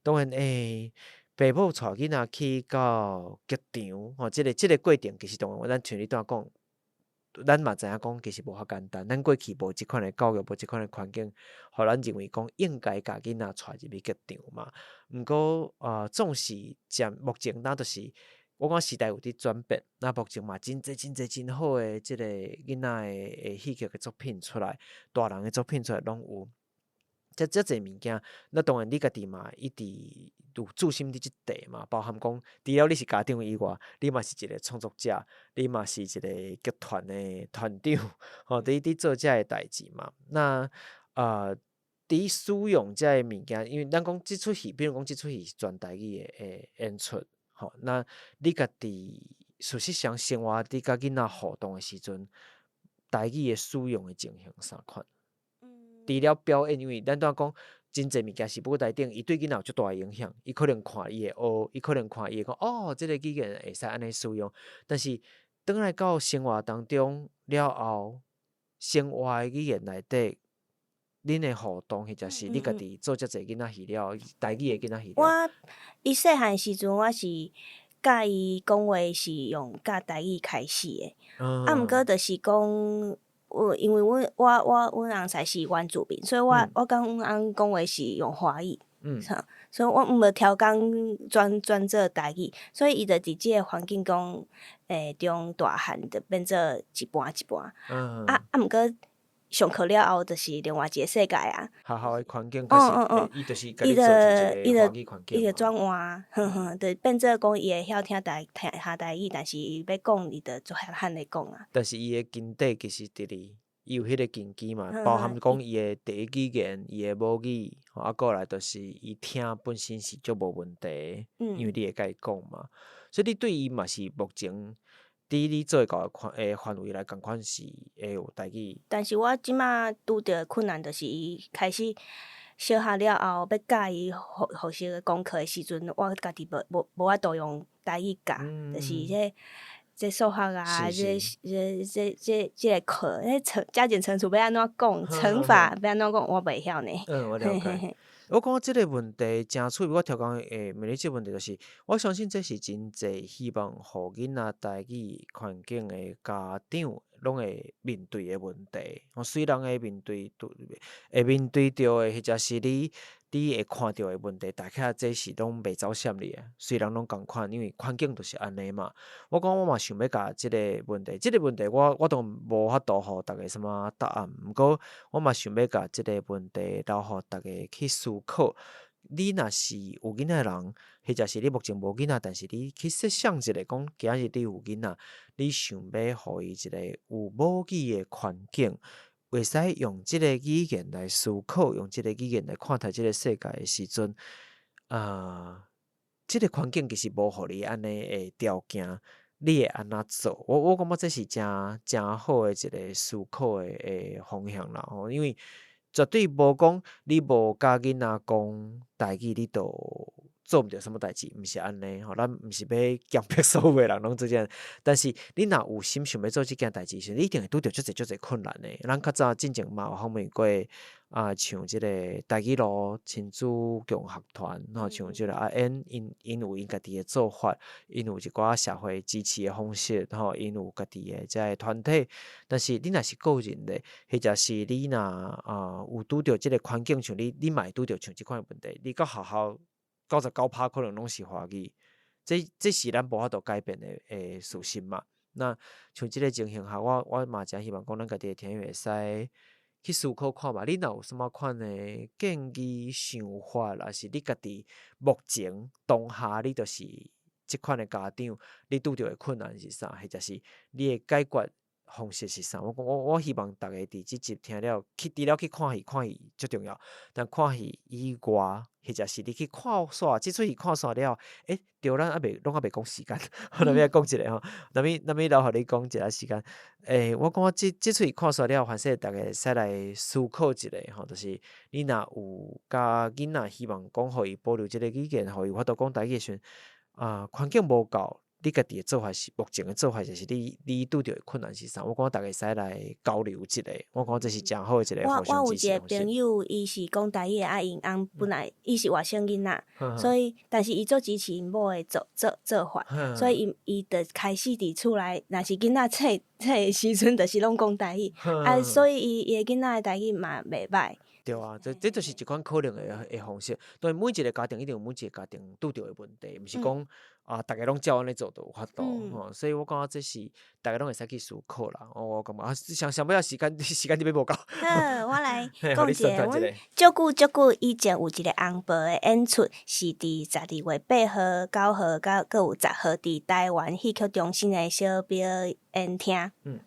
當然，爸母帶囡仔去到劇場，吼，這个過程其實當然，咱像你拄仔講，咱嘛知影講，其實無遐簡單。咱過去無這款的教育，無這款的環境，予咱認為講應該共囡仔帶入去劇場嘛。毋過，總是暫目前咱就是我感覺時代有佇轉變，那目前嘛真濟真濟真好的這个囡仔的戲劇的作品出來，大人的作品出來攏有。遮濟物件，那當然你家己嘛一直有注心佇這塊嘛，包含講，除了你是家長以外，你嘛是一個創作者，你嘛是一個劇團的團長，吼，佇做這个代誌嘛。那佇使用這个物件，因為咱講這齣戲，比如講這齣戲是全台語的演出，吼，那你家己事實上生活佇佮囡仔互動的時陣，台語的使用的情形啥款？除了表演，因為咱拄仔講真濟物件是舞台頂，伊對囡仔有足大的影響。伊可能看伊會學，伊可能看伊會講哦，這个語言會使按呢使用。但是轉來到生活當中了後，生活的語言內底，恁的互動或者是你家己做遮濟囡仔戲了，台語的囡仔戲了。我伊細漢時陣，我是佮伊講話是用教台語開始的，啊，毋過就是講，我因為阮我我阮翁婿是原住民，所以我我佮阮翁講話是用華語，所以我毋無超工轉做台語，所以伊就佇這个環境中中大漢，就變做一半一半。啊，毋過上課了後，就是另外一個世界啊。學校的環境，可是伊就是共你做一個華語環境。伊就轉換，哼哼，就變做講伊會曉聽台聽下台語，但是伊欲講，伊就足罕咧講啊。但是伊的根底其實佇咧，伊有彼個根基嘛，包含講伊的第一語言，伊的母語，啊，過來就是伊聽本身是足無問題，因為你會共伊講嘛，所以你對伊嘛是目前佇你做的教的範圍內仝款是會有台語。但是我這馬拄著困難，就是伊開始小學了後，欲教伊復復習功課的時陣，我家己無無無法度用台語教，就是這這數學啊，這這這這這個課，彼乘加減乘除欲按怎講，乘法欲按怎講，我袂曉呢。嗯，我了解。我感覺這個問題誠趣味，我頭剛會問你這個問題，就是我相信這是真濟希望予囡仔台語環境的家長攏會面對的問題。雖然會面對，會面對著的，或者是你你會看著的問題，大概這是攏袂走閃去的。雖然攏仝款，因為環境就是按呢嘛。我講我嘛想欲共這個問題，這個問題我我當無法度予逐家啥物答案，毋過我嘛想欲共這個問題留予逐家去思考。你若是有囡仔的人，或者是你目前無囡仔，但是你去設想一下，講今仔日你有囡仔，你想欲予伊一個有母語的環境，會使用這個語言來思考，用這個語言來看待這個世界的時陣，啊，這個環境其實無予你按呢的條件，你會按怎做？我我感覺這是誠誠好的一個思考的的方向啦吼，因為絕對無講你無共囡仔講台語，你就做毋著啥物代誌，毋是按呢吼。咱毋是欲強迫所有的人攏做這樣，但是你若有心想欲做這件代誌時，你一定會拄著足濟足濟困難的。咱較早進前嘛有訪問過啊，像這個台語路親子共學團，吼，像這個阿燕，𪜶𪜶有𪜶家己的做法，𪜶有一寡社會支持的方式，吼，𪜶有家己的這个團體。但是你若是個人咧，或者是你若啊有拄著這個環境，像你，你嘛會拄著像這款的問題。你到學校99%可能攏是華語，這這是咱無法度改變的的事實嘛。那像這個情形下，我我嘛誠希望講，咱家己的聽友會使去思考看覓，你若有啥物款的建議、想法，抑是你家己目前當下你就是這款的家長，你拄著的困難是啥，或者是你的解決方式是啥？我我我希望逐家佇這集聽了，去除了去看戲，看戲足重要，但看戲以外，或者是你去看煞，這齣戲看煞了，欸，對，咱猶未攏猶未講時間，咱欲講一下吼，咱欲咱欲留予你講一下時間。欸，我感覺這這齣戲看煞了，凡勢逐家會使來思考一下吼，就是你若有共囡仔希望講予伊保留這個語言，予伊有法度講台語的時陣，啊，環境無夠。你家己的做法是目前的做法，就是你你拄著的困難是啥？我感覺逐家會使來交流一下，我感覺這是誠好的一個互相我有一個朋友，伊是講台語的，啊，𪜶翁本來伊是外省囡仔，所以但是伊足支持𪜶某的做做做法，所以伊伊就開始佇厝內，若是囡仔細細的時陣，就是攏講台語，啊，所以伊伊的囡仔的台語嘛袂䆀。對啊，這這就是一款可能的的方式。當然，每一個家庭一定有每一個家庭拄著的問題，毋是講啊，逐家攏照按呢做就有法度吼。所以我感覺這是逐家攏會使去思考啦。我感覺啊，想想欲時間時間這欲無夠。好，我來講一下，阮足久足久以前有一個紅婆的演出，是佇12月8號、9號，佮閣有10號，佇台灣戲曲中心的小表演廳。嗯。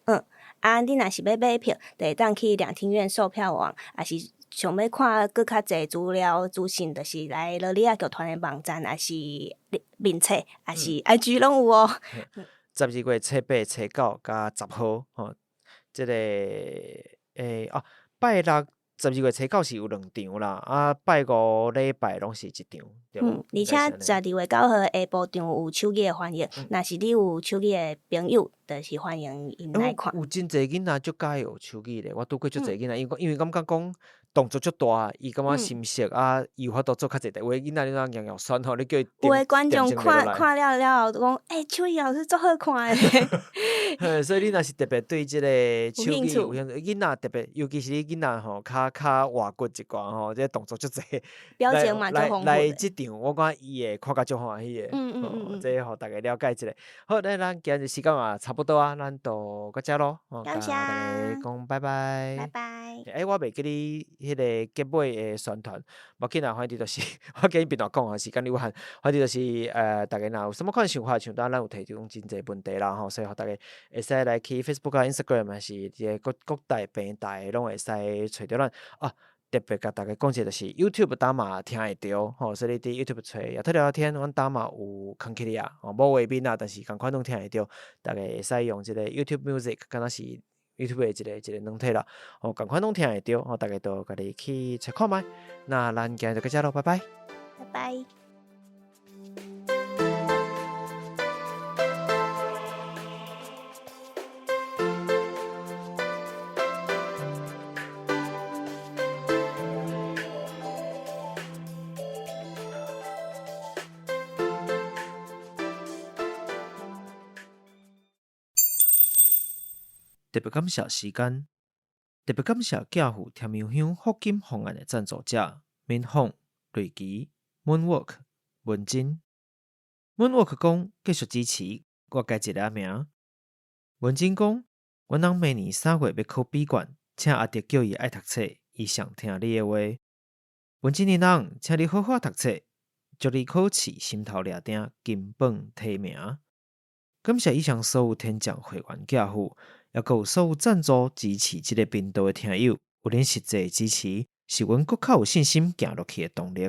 啊，你若是欲買票，就會當去兩廳院售票網，抑是想欲看閣較濟資料資訊，就是來蘆里仔劇團的網站，抑是面冊，抑是 IG 攏有哦。 12月初8、初9佮10號，吼，這個欸啊，拜六12月初9是有兩場啦，啊，拜五禮拜攏是一場，對無？嗯，而且12月9號下晡場有手語的翻譯，若是你有手語的朋友，就是歡迎𪜶來看。有真濟囡仔足佮意學手語咧，我拄過足濟囡仔，因為因為感覺講動作足大，伊感覺心熟啊，伊有法度做較濟代。有的囡仔你知影𠢕𠢕酸吼，你叫伊有的觀眾看看了了後，就講：欸，手語老師足好看的。所以你若是特別對這個手語有興趣，囡仔特別，尤其是你囡仔吼，較較活骨一寡吼，這個動作足濟。表情嘛足豐富。來這場，我感覺伊會看甲足歡喜的。這予大家了解一下。好，那咱今日時間嘛差不多啊，咱就到遮咯。感謝。大家講拜拜。拜拜。欸，我袂記你彼個結尾的宣傳，無要緊啦，反正就是我今日變怎講啊，時間有限，反正就是大家若有啥物款想法，像當咱有提供真濟問題啦吼，所以予大家會使來去 Facebook 啊、Instagram 還是這個各各大平台攏會使揣著咱啊。特別共大家講一下，就是 YouTube 擔嘛聽會著吼，所以你佇 YouTube 揣野兔聊聊天，阮擔嘛有囥起來啊，吼，無畫面啊，但是仝款攏聽會著，大家會使用這個 YouTube Music，敢若是 YouTube 的一個一個軟體啦，吼，仝款攏聽會著，吼，大家都家己去揣看覓。那咱今日就到遮囉，拜拜。拜拜。特別感謝時間，特別感謝寄付甜油香福金方案的贊助者：敏鳳、瑞奇、Moonwalk、文珍。Moonwalk 講繼續支持，我改一個名。文珍講，阮翁明年3月欲考筆管，請阿迪叫伊愛讀冊，伊上聽你的話。文珍𪜶翁，請你好好讀冊，祝你考試心頭掠定金榜題名。感謝以上所有天將會員寄付，抑閣有所有贊助支持這个頻道的聽友，有恁實際的支持，是阮閣較有信心行落去的動力。